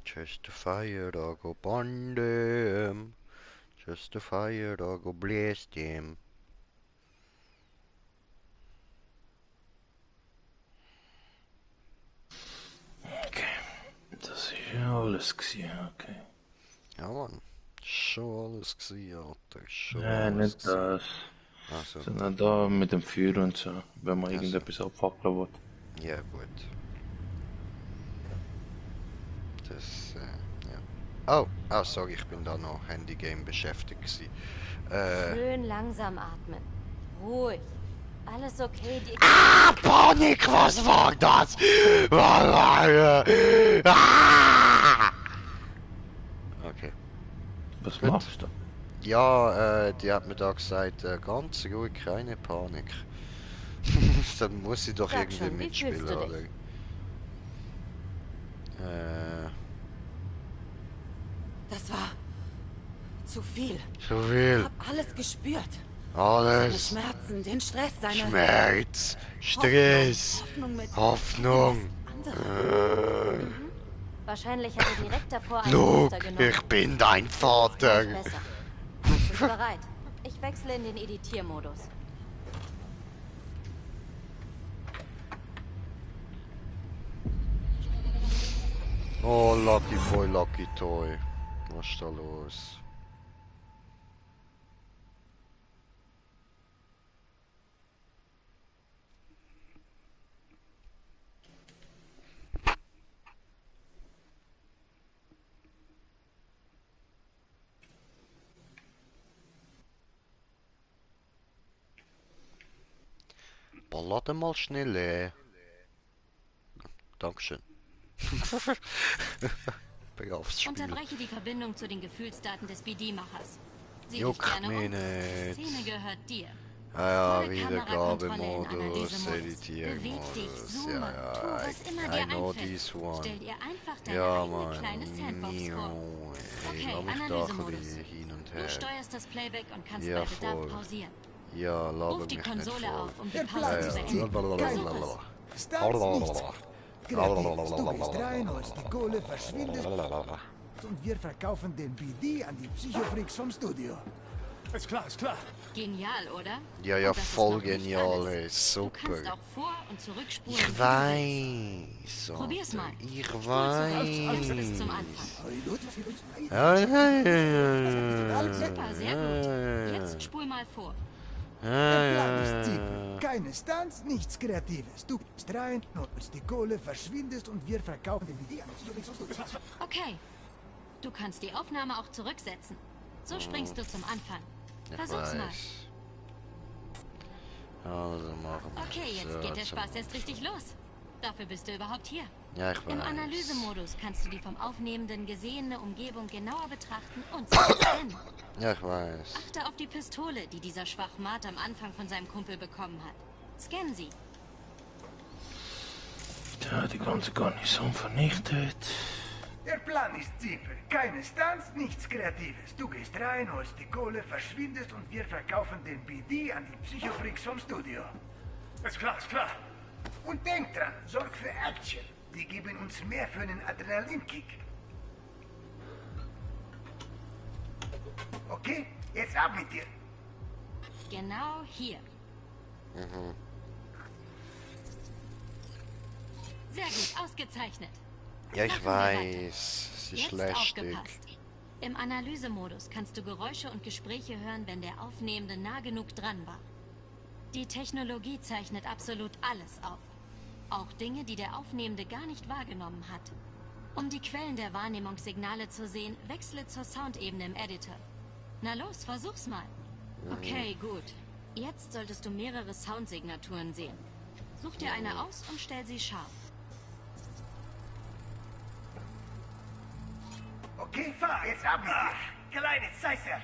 Just a fire, da go burn them. Just a fire, da go blaze them. Okay. Das ist ja alles gewesen, okay. Ja, Mann. Schon alles gesehen, Alter. Schon Nein, alles nicht gesehen. das. Also, Sondern da mit dem Feuer und so, wenn man Also. irgendetwas abfackeln will. ja, gut. Das, ja. Oh, sorry, ich bin da noch Handygame beschäftigt gewesen. Schön langsam atmen. Ruhig. Alles okay, die... Panik, was war das? Okay. Was Gut. machst du? Ja, die hat mir da gesagt, ganz ruhig, keine Panik. Dann muss sie doch Sag irgendwie schon, wie mitspielen, fühlst du oder? dich? Das war zu viel. So Ich viel. hab alles gespürt. Seine Alles. Schmerzen, den Stress, seine Schmerz, Stress, Hoffnung mit Hoffnung. Wahrscheinlich hat er direkt davor einen Luke, Muster genommen. ich bin dein Vater. Besser. Bist du bereit? Ich wechsle in den Editiermodus. Oh, Lucky Boy, Lucky Toy. Was ist da los? Ballade mal schnell. Dankeschön. Bin aufs Spiel. Unterbreche die Verbindung zu den Gefühlsdaten des BD-Machers. Sieh dich Juckt gerne mich um. Die nicht. Szene gehört dir. Ja, Volle Wiedergabemodus, Kamerakontrolle in Editiermodus. Beweg dich, zoome, Ja, tu, was immer I dir know einfällt. this one. Stell dir einfach deine Ja, eigene Mann. kleine Sandbox vor. Hey, Okay, lass mich da ein Analysemodus. bisschen hin und Du her. steuerst das Playback und kannst Ja, bei Bedarf voll. pausieren. Ja, laber Ruf die mich nicht Konsole voll. auf, um die Der Pause Plan zu ist beenden. simpel. Versuch Keine es. Stunts, nichts Kreatives. Du gehst rein, holst die Kohle, verschwindest und wir verkaufen den BD an die Psychofreaks vom Studio. Ist klar, ist klar. Genial, oder? Ja, ja, Und das ist voll noch nicht genial, alles. ey, Du super. kannst auch vor- und zurückspulen. Ich wie du willst. weiß. Probier's mal. Ich Spul zurück. weiß. Bis zum Anfang. Super, sehr gut. Jetzt spul mal vor. Der Plan ist simpel. Keine Stunts, nichts Kreatives. Du gehst rein, holst die Kohle, verschwindest und wir verkaufen den BD an die Psychofreaks vom Studio. Okay. Du kannst die Aufnahme auch zurücksetzen. So springst du zum Anfang. Versuch's mal. Also machen wir Okay, jetzt so, geht der zum- Spaß erst richtig los. Dafür bist du überhaupt hier. Ja, ich Im weiß. Analysemodus kannst du die vom Aufnehmenden gesehene Umgebung genauer betrachten und sie scannen. Ja, ich weiß. Achte auf die Pistole, die dieser Schwachmat am Anfang von seinem Kumpel bekommen hat. Scan sie. Ja, die ganze Garnison vernichtet. Der Plan ist simpel. Keine Stunts, nichts Kreatives. Du gehst rein, holst die Kohle, verschwindest und wir verkaufen den BD an die Psychofreaks vom Studio. Ist klar, ist klar. Und denk dran, sorg für Action. Die geben uns mehr für einen Adrenalinkick. Okay, jetzt ab mit dir. Genau hier. Mhm. Sehr gut, ausgezeichnet. Ja, ich Machen wir weiter. weiß. Es ist Jetzt lästig. aufgepasst. Im Analysemodus kannst du Geräusche und Gespräche hören, wenn der Aufnehmende nah genug dran war. Die Technologie zeichnet absolut alles auf. Auch Dinge, die der Aufnehmende gar nicht wahrgenommen hat. Um die Quellen der Wahrnehmungssignale zu sehen, wechsle zur Soundebene im Editor. Na los, versuch's mal. Okay, gut. Jetzt solltest du mehrere Soundsignaturen sehen. Such dir eine aus und stell sie scharf. Okay, fahr jetzt ab mit dir. Kleines Zeisser.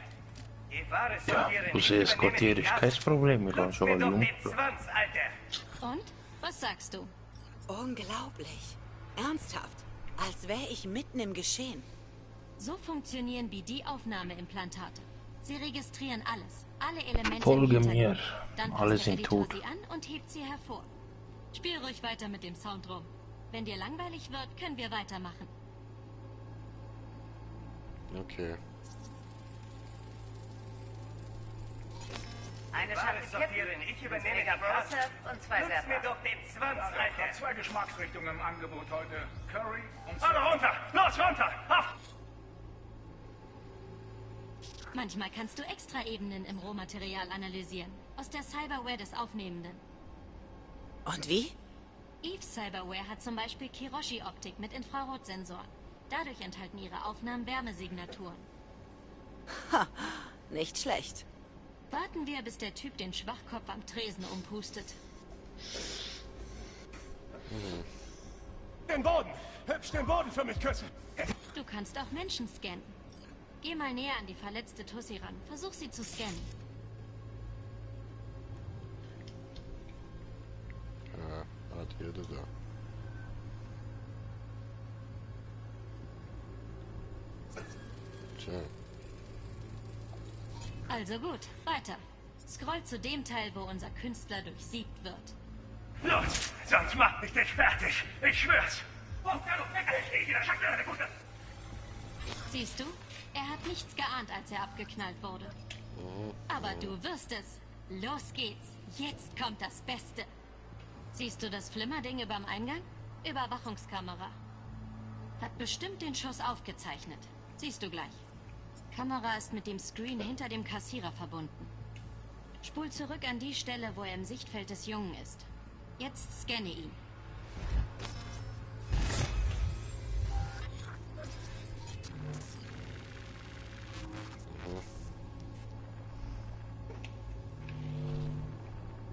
Die Ware Ja, sortieren. dus escorteer is kein Problem. Wir gaan zo wel jong. Zwanz, Alter. Und? Was sagst du? Unglaublich. Ernsthaft. Als wäre ich mitten im Geschehen. So funktionieren BD-Aufnahmeimplantate. Sie registrieren alles, alle Elemente Folge im mir. Hintergrund. Dann passt Alles der in Editor Tod. sie an und hebt sie hervor. Spiel ruhig weiter mit dem Sound rum. Wenn dir langweilig wird, können wir weitermachen. Okay. Eine Schachtel sortieren. Ich übernehme die Kasse und 2 Nutz mir doch den Zwanz, Alter. 2 Geschmacksrichtungen im Angebot heute. Curry und Alle runter! Los, runter! Auf! Manchmal kannst du Extraebenen im Rohmaterial analysieren. Aus der Cyberware des Aufnehmenden. Und wie? Eve's Cyberware hat zum Beispiel Kiroshi-Optik mit Infrarotsensoren. Dadurch enthalten ihre Aufnahmen Wärmesignaturen. Ha, nicht schlecht. Warten wir, bis der Typ den Schwachkopf am Tresen umpustet. Den Boden! Hübsch den Boden für mich küssen! Du kannst auch Menschen scannen. Geh mal näher an die verletzte Tussi ran. Versuch sie zu scannen. Ja, hat jeder da. Tja. Also gut, weiter. Scroll zu dem Teil, wo unser Künstler durchsiebt wird. Los, sonst macht mich dich fertig. Ich schwör's. Siehst du? Er hat nichts geahnt, als er abgeknallt wurde. Aber du wirst es. Los geht's. Jetzt kommt das Beste. Siehst du das Flimmerding überm Eingang? Überwachungskamera. Hat bestimmt den Schuss aufgezeichnet. Siehst du gleich. Kamera ist mit dem Screen hinter dem Kassierer verbunden. Spul zurück an die Stelle, wo er im Sichtfeld des Jungen ist. Jetzt scanne ihn.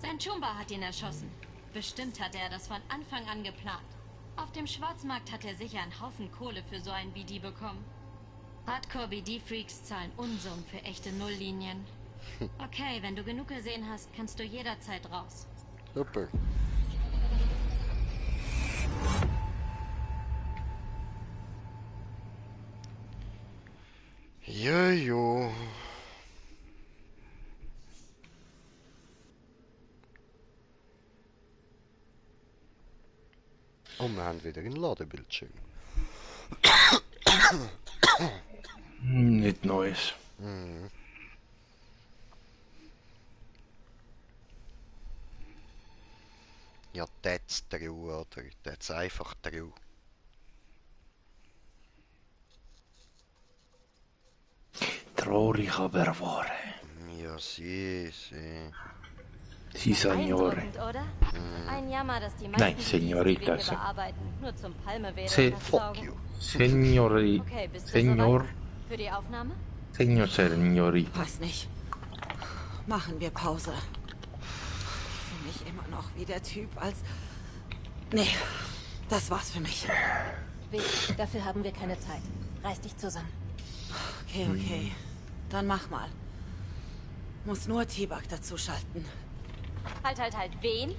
Sein Chumba hat ihn erschossen. Bestimmt hatte er das von Anfang an geplant. Auf dem Schwarzmarkt hat er sicher einen Haufen Kohle für so ein BD bekommen. Hardcore-BD-Freaks zahlen Unsummen für echte Nulllinien. Okay, wenn du genug gesehen hast, kannst du jederzeit raus. Super. Jojo. Und wir haben wieder einen Ladebildschirm. Nicht Neues. Mhm. Ja, that's true, oder? That's einfach true. Traurig, aber wahr. Ja, sie. Sie, Signore. Beeindruckend, oder? Ein Jammer, dass die Nein, meisten Señorita, CDs, die wir hier se- bearbeiten, nur zum Palmewedel Se- saugen. Signori. Okay, bist du Señor. soweit? Für die Aufnahme? Señor, Señorita. Weiß nicht. Machen wir Pause. Ich fühle mich immer noch wie der Typ als... Nee, das war's für mich. Weg, dafür haben wir keine Zeit. Reiß dich zusammen. Okay. Dann mach mal. Muss nur T-Bug dazuschalten. Halt, wen?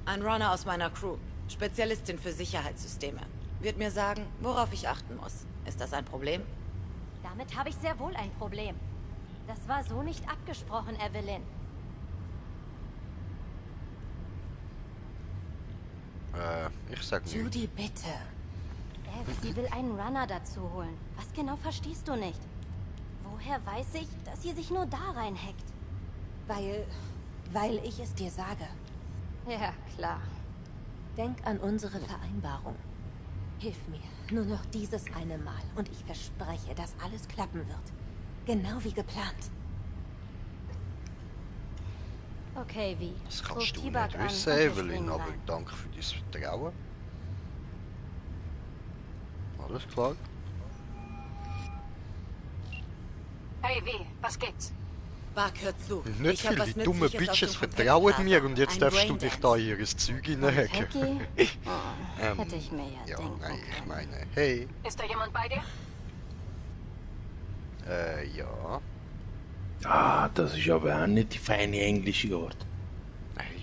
Ein Runner aus meiner Crew. Spezialistin für Sicherheitssysteme. Wird mir sagen, worauf ich achten muss. Ist das ein Problem? Damit habe ich sehr wohl ein Problem. Das war so nicht abgesprochen, Evelyn. Ich sag nicht. Judy, bitte. Sie will einen Runner dazu holen. Was genau verstehst du nicht? Woher weiß ich, dass sie sich nur da reinhackt? Weil ich es dir sage. Ja, klar. Denk an unsere Vereinbarung. Hilf mir, nur noch dieses eine Mal. Und ich verspreche, dass alles klappen wird. Genau wie geplant. Okay, wie? Das kannst du Ruf T-Bug nicht an wissen, und wir Evelyn, springen aber rein. danke für dein Vertrauen. Alles klar. Hey, wie? Was gibt's? Bug, hör zu. Nicht Ich hab viel, was die dummen Nützliches aus Bitches dem Confetti vertrauen Plaza. mir und jetzt Ein darfst du dich Braindance. da hier ins Zeug hineinhacken. Confetti? Oh, hätte ich mir ja denken nein, ich können. meine, hey. Ist da jemand bei dir? Ja. Ah, das ist aber auch nicht die feine englische Art.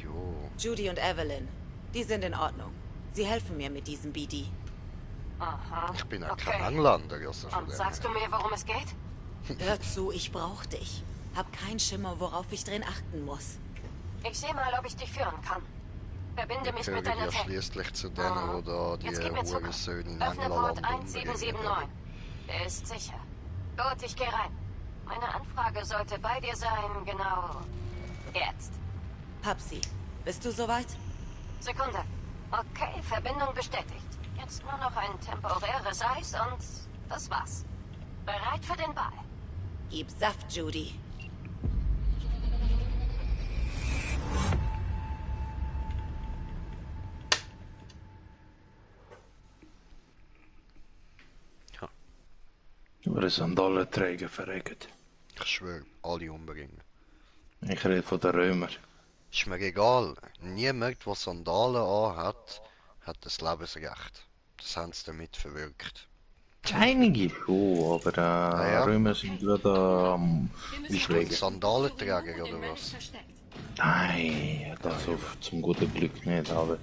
Jo. Judy und Evelyn. Die sind in Ordnung. Sie helfen mir mit diesem BD. Aha. Ich bin ja kein Engländer, also von Und dem sagst du her. mir, worum es geht? Hör zu, ich brauch dich. Hab keinen Schimmer, worauf ich drin achten muss. Ich sehe mal, ob ich dich führen kann. Verbinde mich Ich mit gehöre deiner ja Tech. schließlich zu denen, wo da die Jetzt gib mir Zucker. Hurensöhne in Öffne England Port 1779. Der ist sicher. Gut, ich gehe rein. Meine Anfrage sollte bei dir sein, genau jetzt. Papsi, bist du soweit? Sekunde. Okay, Verbindung bestätigt. Jetzt nur noch ein temporäres Eis und das war's. Bereit für den Ball. Gib Saft, Judy. Über einen Sandalenträger verreckt. Ich schwöre, alle umbringen. Ich rede von den Römern. Ist mir egal. Niemand, der Sandalen anhat, hat das Lebensrecht. Das haben sie damit verwirkt. Einige schon, aber ja. Römer sind wieder am Auflegen. Sandalenträger oder was? Nein, das auf zum guten Glück nicht, aber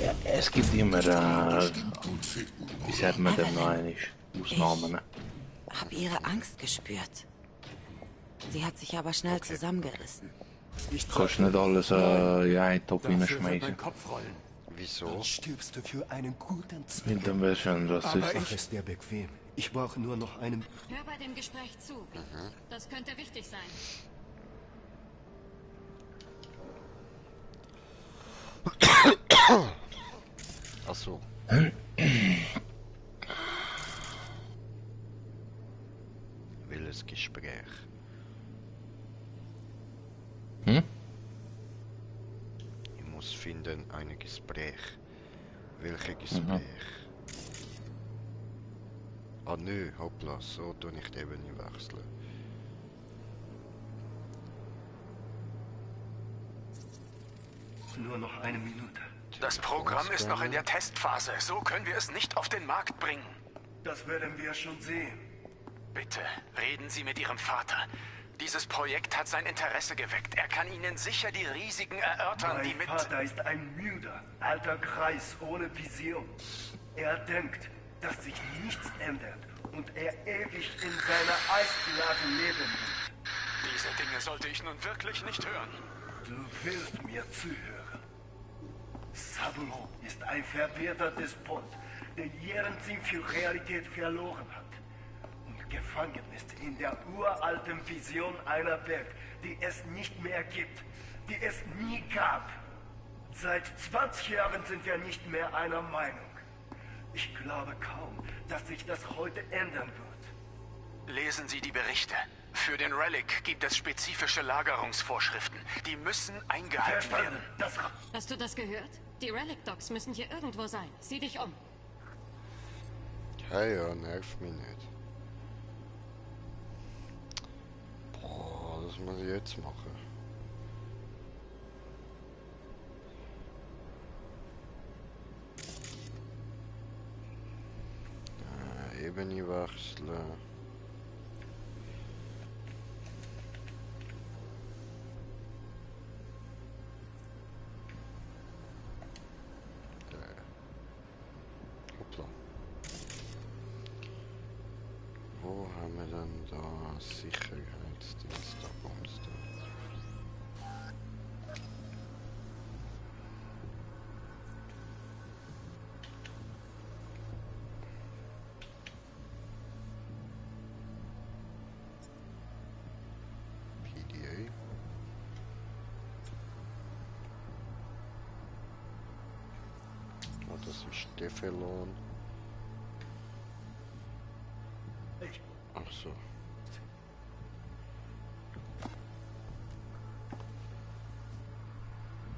ja, es gibt immer, wie sagt man dem noch einmal, Ausnahmen. Hab ihre Angst gespürt. Sie hat sich aber schnell zusammengerissen. Kannst nicht alles in einen Topf hineinschmeißen. Wieso? Dann stirbst du für einen guten Zweck. Und dann wärst du ein Aber Rassist. ich ist dir bequem. Ich brauche nur noch einen... Hör bei dem Gespräch zu. Das könnte wichtig sein. Ach so. Willes Gespräch. Hm? Ich muss finden ein Gespräch. Welches Gespräch? Ah nö, hoppla, so tue ich die Ebene wechseln. Nur noch eine Minute. Das Programm ist noch in der Testphase. So können wir es nicht auf den Markt bringen. Das werden wir schon sehen. Bitte, reden Sie mit Ihrem Vater. Dieses Projekt hat sein Interesse geweckt. Er kann Ihnen sicher die Risiken erörtern, die Mein mit... Vater ist ein müder, alter Greis ohne Vision. Er denkt, dass sich nichts ändert und er ewig in seiner Eisblase leben wird. Diese Dinge sollte ich nun wirklich nicht hören. Du willst mir zuhören. Saburo ist ein verwirrter Despot, der ihren Sinn für Realität verloren hat. Und gefangen ist in der uralten Vision einer Welt, die es nicht mehr gibt, die es nie gab. Seit 20 Jahren sind wir nicht mehr einer Meinung. Ich glaube kaum, dass sich das heute ändern wird. Lesen Sie die Berichte. Für den Relic gibt es spezifische Lagerungsvorschriften. Die müssen eingehalten werden. Hast du das gehört? Die Relic-Docs müssen hier irgendwo sein. Sieh dich um. Ja, nervt mich nicht. Boah, das muss ich jetzt machen. Ebene wechseln. Hoppla. Wo haben wir denn da Sicherheitsdienst? Da kommst du. PDA. ist der verloren? Ach so.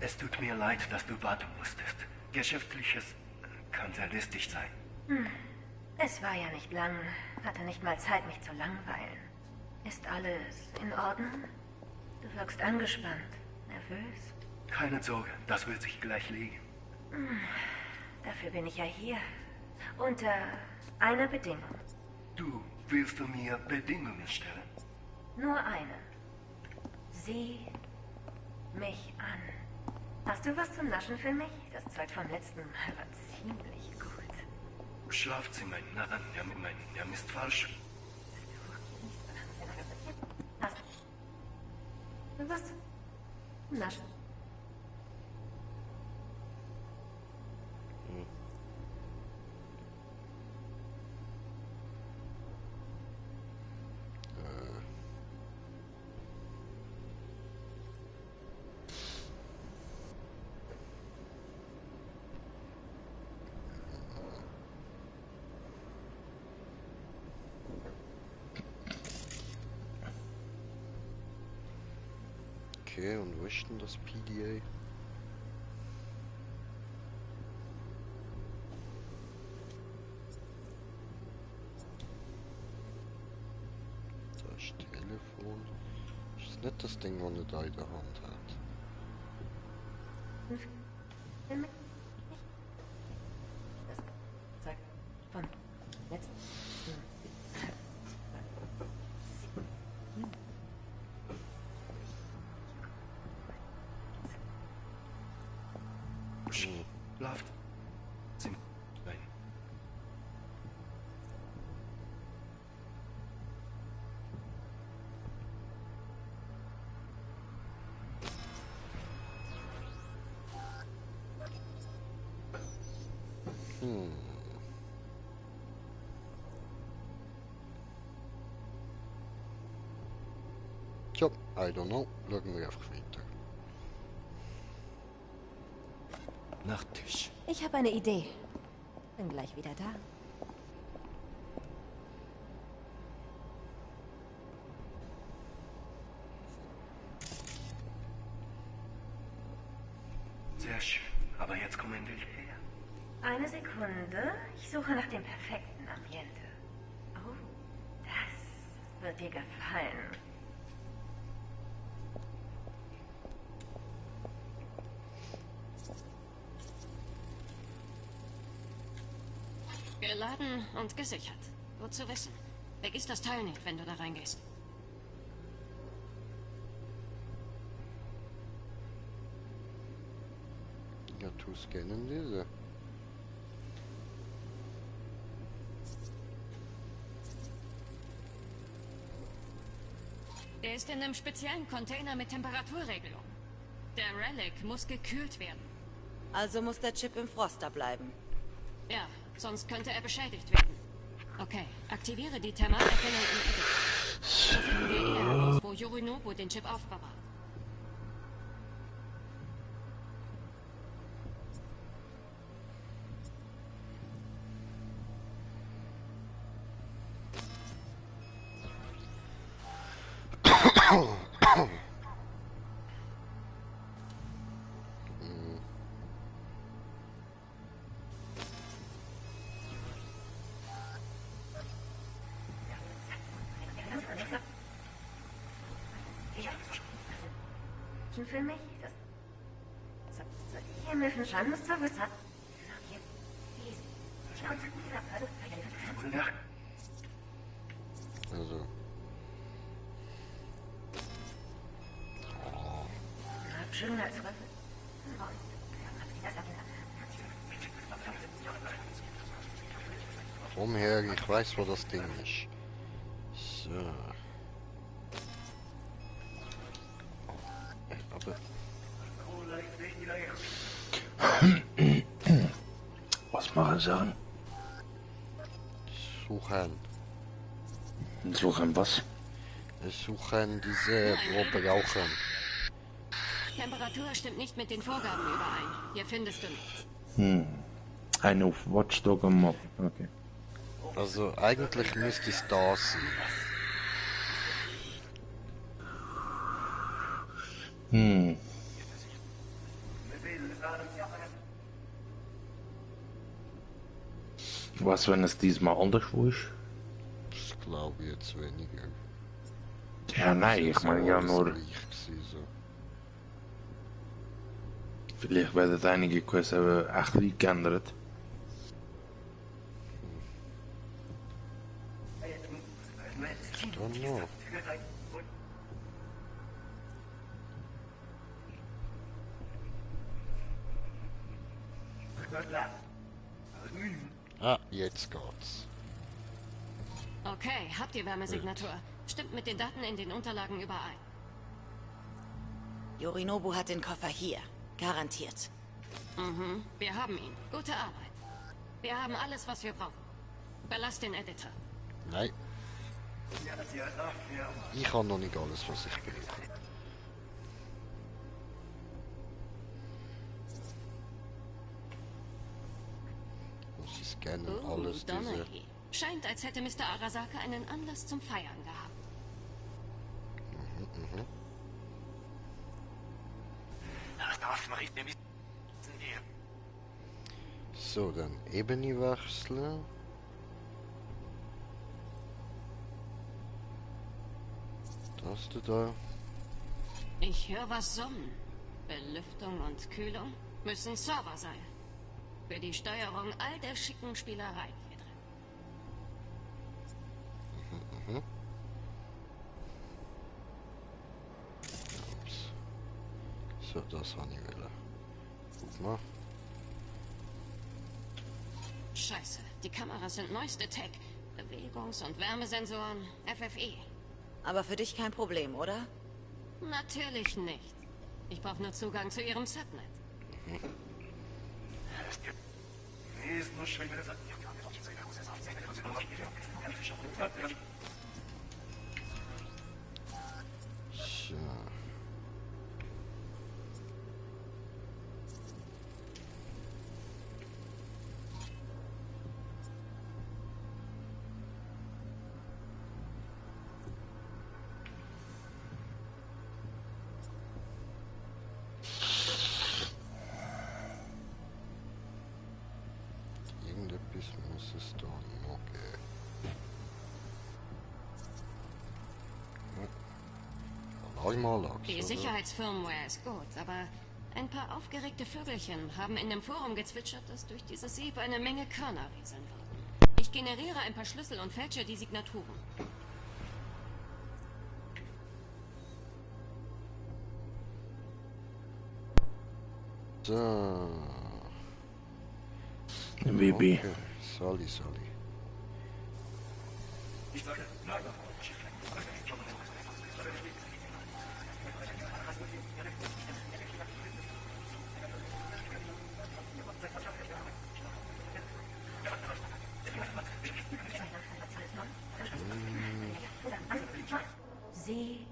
Es tut mir leid, dass du warten musstest. Geschäftliches kann sehr listig sein. Es war ja nicht lang. Hatte nicht mal Zeit, mich zu langweilen. Ist alles in Ordnung? Du wirkst angespannt, nervös. Keine Sorge, das wird sich gleich legen. Dafür bin ich ja hier. Unter einer Bedingung. Du willst du mir Bedingungen stellen? Nur eine. Sieh mich an. Hast du was zum Naschen für mich? Das Zeug vom letzten Mal war ziemlich gut. Schlafzimmer, nein, er ist falsch. Hast du was zum Naschen? Okay, und wo ist denn das PDA? Das Telefon. Ist nicht das Ding, was er da in der Hand hat. Das Zeug von letzten. Schlaft. Nein. Tja, I don't know. Schauen wir einfach weiter. Nachttisch. Ich habe eine Idee. Bin gleich wieder da. Sehr schön. Aber jetzt kommen wir her. Eine Sekunde. Ich suche nach dem perfekten Ambiente. Oh, das wird dir gefallen. Geladen und gesichert. Gut zu wissen. Vergiss das Teil nicht, wenn du da reingehst. Ja, tu scannen diese. Der ist in einem speziellen Container mit Temperaturregelung. Der Relic muss gekühlt werden. Also muss der Chip im Froster bleiben. Ja, sonst könnte er beschädigt werden. Okay, aktiviere die Thermalerkennung im Edit. So finden wir eher heraus, wo Yorinobu den Chip aufbewahrt. Für mich, das hier müssen Schande zur Witze. Also. Schön als Umher, ich weiß, wo das Ding ist. So. Aber. Was machen Sie? Suchen was? Suchen diese brauchen. Temperatur stimmt nicht mit den Vorgaben überein. Hier findest du nichts. Eine auf Watchdog am Mob. Okay. Also eigentlich müsste es da sein. Was, wenn es diesmal anderswo ist? Das glaube ich jetzt weniger. Ja, nein, ich meine ja nur... So. Vielleicht werden einige Quests echt nicht geändert. Don't know. Ah, jetzt geht's. Okay, habt ihr Wärmesignatur? Stimmt mit den Daten in den Unterlagen überein. Yorinobu hat den Koffer hier. Garantiert. Mhm, wir haben ihn. Gute Arbeit. Wir haben alles, was wir brauchen. Verlass den Editor. Nein. Ich habe noch nicht alles, was ich brauche. Muss ich scannen, alles diese... Donnerhy. Scheint, als hätte Mr. Arasaka einen Anlass zum Feiern gehabt. So, dann Ebene wechseln. Das da. Ich höre was summen. Belüftung und Kühlung müssen Server sein. Für die Steuerung all der schicken Spielerei hier drin. Ups. So, das war nicht will. Guck mal. Scheiße, die Kameras sind neueste Tech. Bewegungs- und Wärmesensoren, FFE. Aber für dich kein Problem, oder? Natürlich nicht. Ich brauche nur Zugang zu ihrem Subnet. So. Irgendetwas muss es da noch geben. Alarmanlage. Die Sicherheitsfirmware ist gut, aber ein paar aufgeregte Vögelchen haben in dem Forum gezwitschert, dass durch dieses Sieb eine Menge Körner rieseln würden. Ich generiere ein paar Schlüssel und fälsche die Signaturen. So. WB. Okay. Sorry. Sie.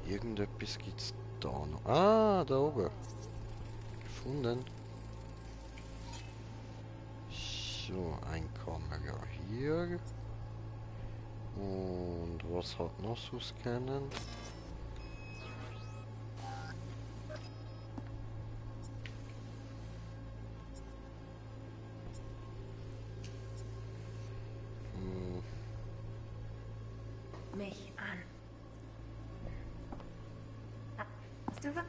Irgendetwas gibt's da noch. Ah, da oben. Gefunden. So, ein Kamera hier. Und was hat noch zu scannen? Mich an. Hast du was?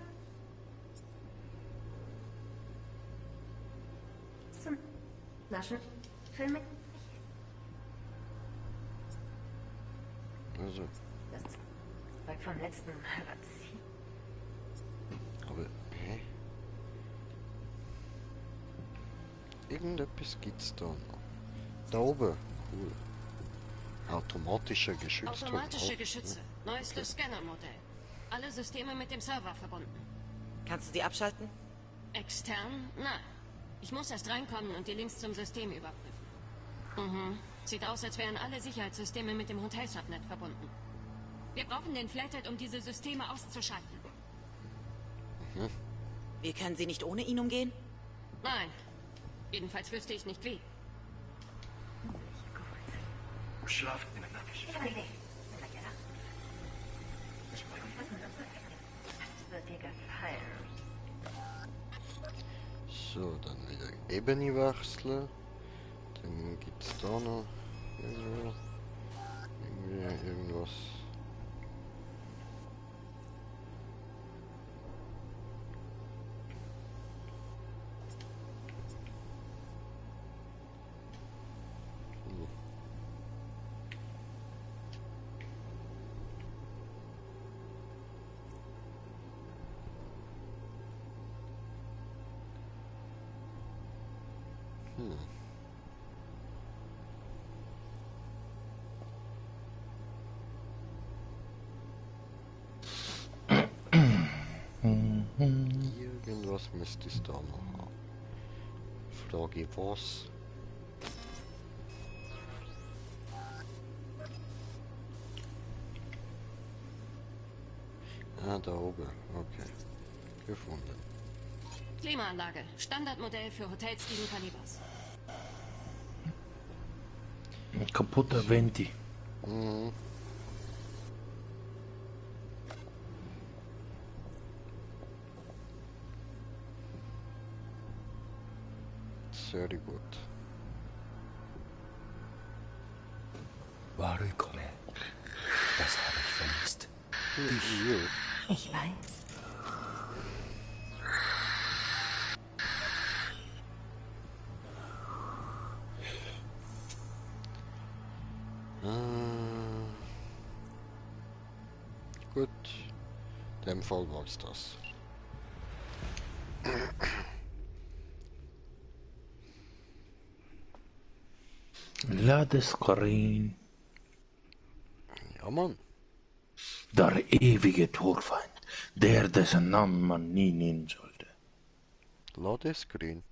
Zum Flaschen? Film mit? Also. Das Zeug vom letzten Magazin. Aber, hä? Irgendetwas gibt's da noch. Da oben. Cool. Automatische Geschütze. Automatische Geschütze. Neuestes Scannermodell. Alle Systeme mit dem Server verbunden. Kannst du die abschalten? Extern? Nein. Ich muss erst reinkommen und die Links zum System überprüfen. Mhm. Sieht aus, als wären alle Sicherheitssysteme mit dem Hotel-Subnet verbunden. Wir brauchen den Flathead, um diese Systeme auszuschalten. Wir können sie nicht ohne ihn umgehen? Nein. Jedenfalls wüsste ich nicht wie. Schlaft in der Nacht. So, dann wieder Ebene wechseln. Dann gibt's da noch irgendwas. Irgendwas müsste es da noch haben. Frage was? Ah, da oben. Okay. Gefunden. Klimaanlage. Standardmodell für Hotels diesen Kalibers. Ein kaputter Venti. Mhm. Sehr gut. Warukome. Das habe ich vermisst. Ich weiß. Gut. In dem Fall war's das. Ladescreen. Ja, Mann. Der ewige Torfeind, der dessen Namen man nie nennen sollte. Ladescreen.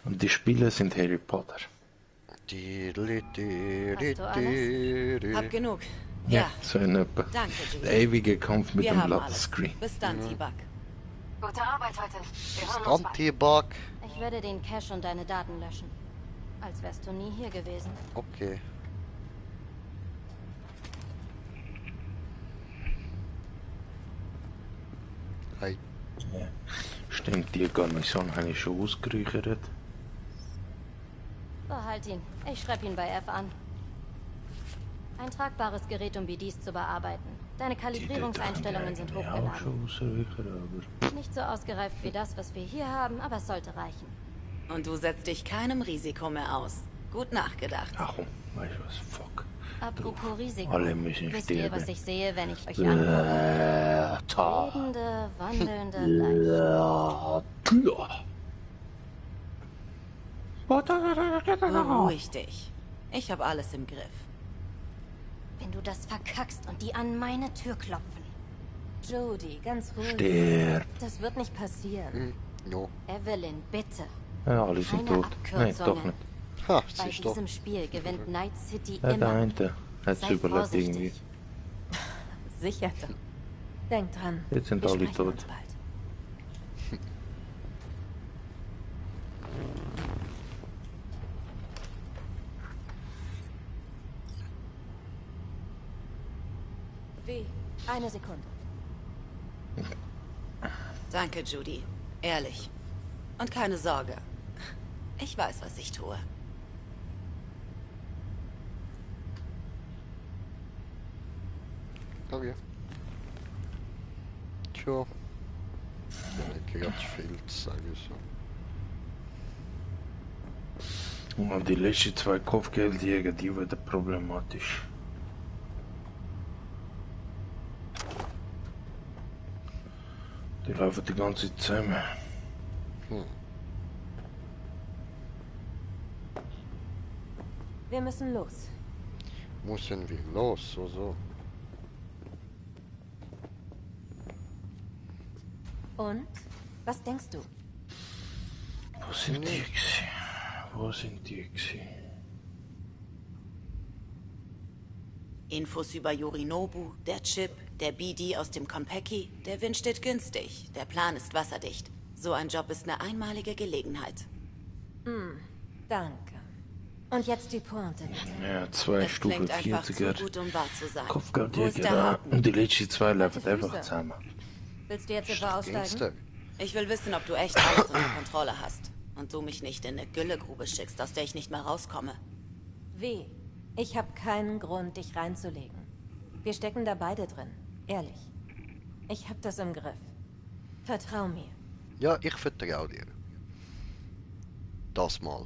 Und die Spiele sind Harry Potter. Hast du alles? Hab genug. Ja, Ja. so in etwa. Danke, Judy. Der ewige Kampf mit Wir dem haben alles. Ladescreen. Bis dann, T-Bug. Gute Arbeit heute. Wir hören uns bald. Anti-Bug. Ich werde den Cache und deine Daten löschen. Als wärst du nie hier gewesen. Okay. Hey. Ja. Stimmt, die Garnison habe ich schon ausgeräuchert. Behalt ihn. Ich schreibe ihn bei F an. Ein tragbares Gerät, um BDs zu bearbeiten. Deine Kalibrierungseinstellungen sind Ja, auch hochgeladen. schon ausgeräuchert, aber... Nicht so ausgereift wie das, was wir hier haben, aber es sollte reichen. Und du setzt dich keinem Risiko mehr aus. Gut nachgedacht. Ach, weißt du was, fuck. Apropos Risiko. Alle müssen Wisst ihr, sterben. was ich sehe, wenn ich euch angucke? Lebende, wandelnde Leichen. Beruhig dich. Ich habe alles im Griff. Wenn du das verkackst und die an meine Tür klopfen. Jody, ganz ruhig. Stirb. Das wird nicht passieren. No. Evelyn, bitte. Ja, alle sind Keine tot. Nein, doch Abkürzungen. nicht. Ha, Bei siehst du. diesem Spiel gewinnt Night City Ja, der immer. eine hat es Sei überlebt vorsichtig. irgendwie. Sicher doch. Denk dran. Jetzt sind wir alle sprechen tot. uns bald. Wie? Eine Sekunde. Danke, Judy. Ehrlich. Und keine Sorge. Ich weiß, was ich tue. Okay. Tja. Ich denke, ganz viel zu sagen so. Und die letzten zwei Kopfgeldjäger, die werden problematisch. Die laufen die ganze Zeit zusammen. Wir müssen los. Müssen wir los, so so. Und? Was denkst du? Wo sind die gewesen? Wo sind die gewesen? Infos über Yorinobu, der Chip, der BD aus dem Konpeki. Der Wind steht günstig. Der Plan ist wasserdicht. So ein Job ist eine einmalige Gelegenheit. Danke. Und jetzt die Pointe, bitte. Ja, 2 Es Stufen klingt einfach 40er. zu gut, um wahr zu sein. Wo ist der Kopfgeldjäger Haken? und die letzten 2 laufen Alte einfach Füße. zusammen. Willst du jetzt etwa aussteigen? Ich will wissen, ob du echt alles unter Kontrolle hast. Und du mich nicht in eine Güllegrube schickst, aus der ich nicht mehr rauskomme. Wie? Ich habe keinen Grund, dich reinzulegen. Wir stecken da beide drin. Ehrlich. Ich hab das im Griff. Vertrau mir. Ja, ich vertraue dir. Das mal.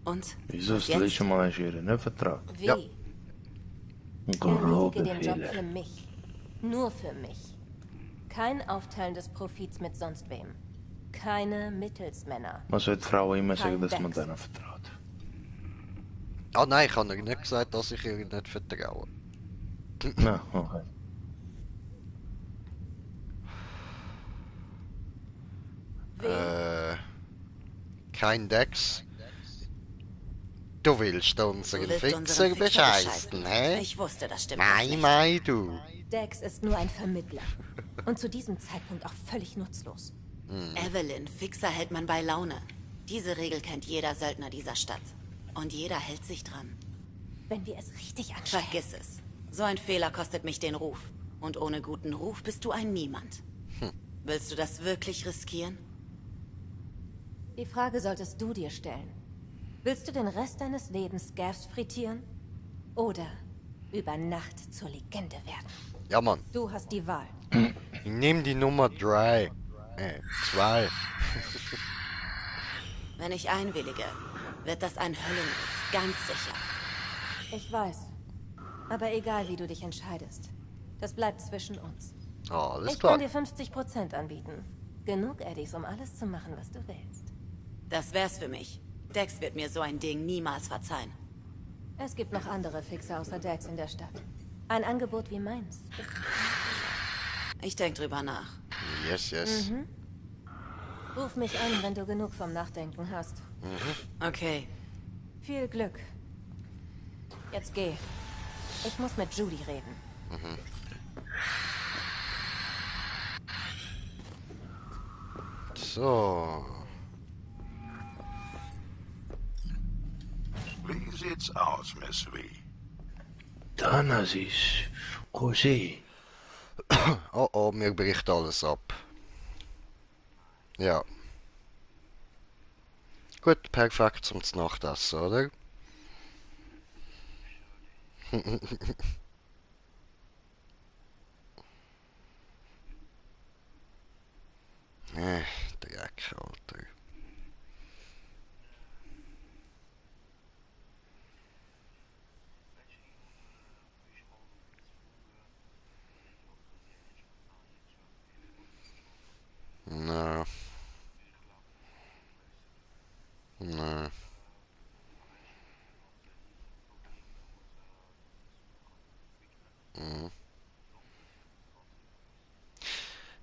Und? Wieso Was ist das letzte jetzt? Mal hast du ihr nicht vertraut? Wie? Ja. Ein Erledige grober den Job Fehler. für mich. Nur für mich. Kein Aufteilen des Profits mit sonst wem. Keine Mittelsmänner. Man sollte Frauen immer sagen, Kein dass man Dex. denen vertraut. Ah nein, ich habe ihr nicht gesagt, dass ich ihr nicht vertraue. Na, okay. Kein Dex. Du willst unseren Du willst Fixer unseren Fixer bescheißen, hä? Ich wusste, das stimmt Nein, nicht. mei, du. Dex ist nur ein Vermittler. Und zu diesem Zeitpunkt auch völlig nutzlos. Evelyn, Fixer hält man bei Laune. Diese Regel kennt jeder Söldner dieser Stadt. Und jeder hält sich dran. Wenn wir es richtig anstellen. Vergiss es. So ein Fehler kostet mich den Ruf. Und ohne guten Ruf bist du ein Niemand. Willst du das wirklich riskieren? Die Frage solltest du dir stellen. Willst du den Rest deines Lebens Scavs frittieren? Oder über Nacht zur Legende werden? Ja, Mann. Du hast die Wahl. Ich nehme die Nummer 3. 2. Wenn ich einwillige, wird das ein Höllenritt, ganz sicher. Ich weiß. Aber egal, wie du dich entscheidest. Das bleibt zwischen uns. Alles Ich klar. kann dir 50% anbieten. Genug Eddies, um alles zu machen, was du willst. Das wär's für mich. Dex wird mir so ein Ding niemals verzeihen. Es gibt noch andere Fixer außer Dex in der Stadt. Ein Angebot wie meins. Ich denk drüber nach. Yes, yes. Ruf mich an, wenn du genug vom Nachdenken hast. Okay. Viel Glück. Jetzt geh. Ich muss mit Judy reden. So. Wie sieht's aus, Miss V? Das ist Roger. Oh oh, mir bricht alles ab. Ja. Gut, perfekt zum Nachtessen, oder? Dreck, Alter. No. No.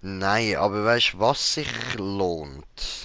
Nein, aber weißt du, was sich lohnt?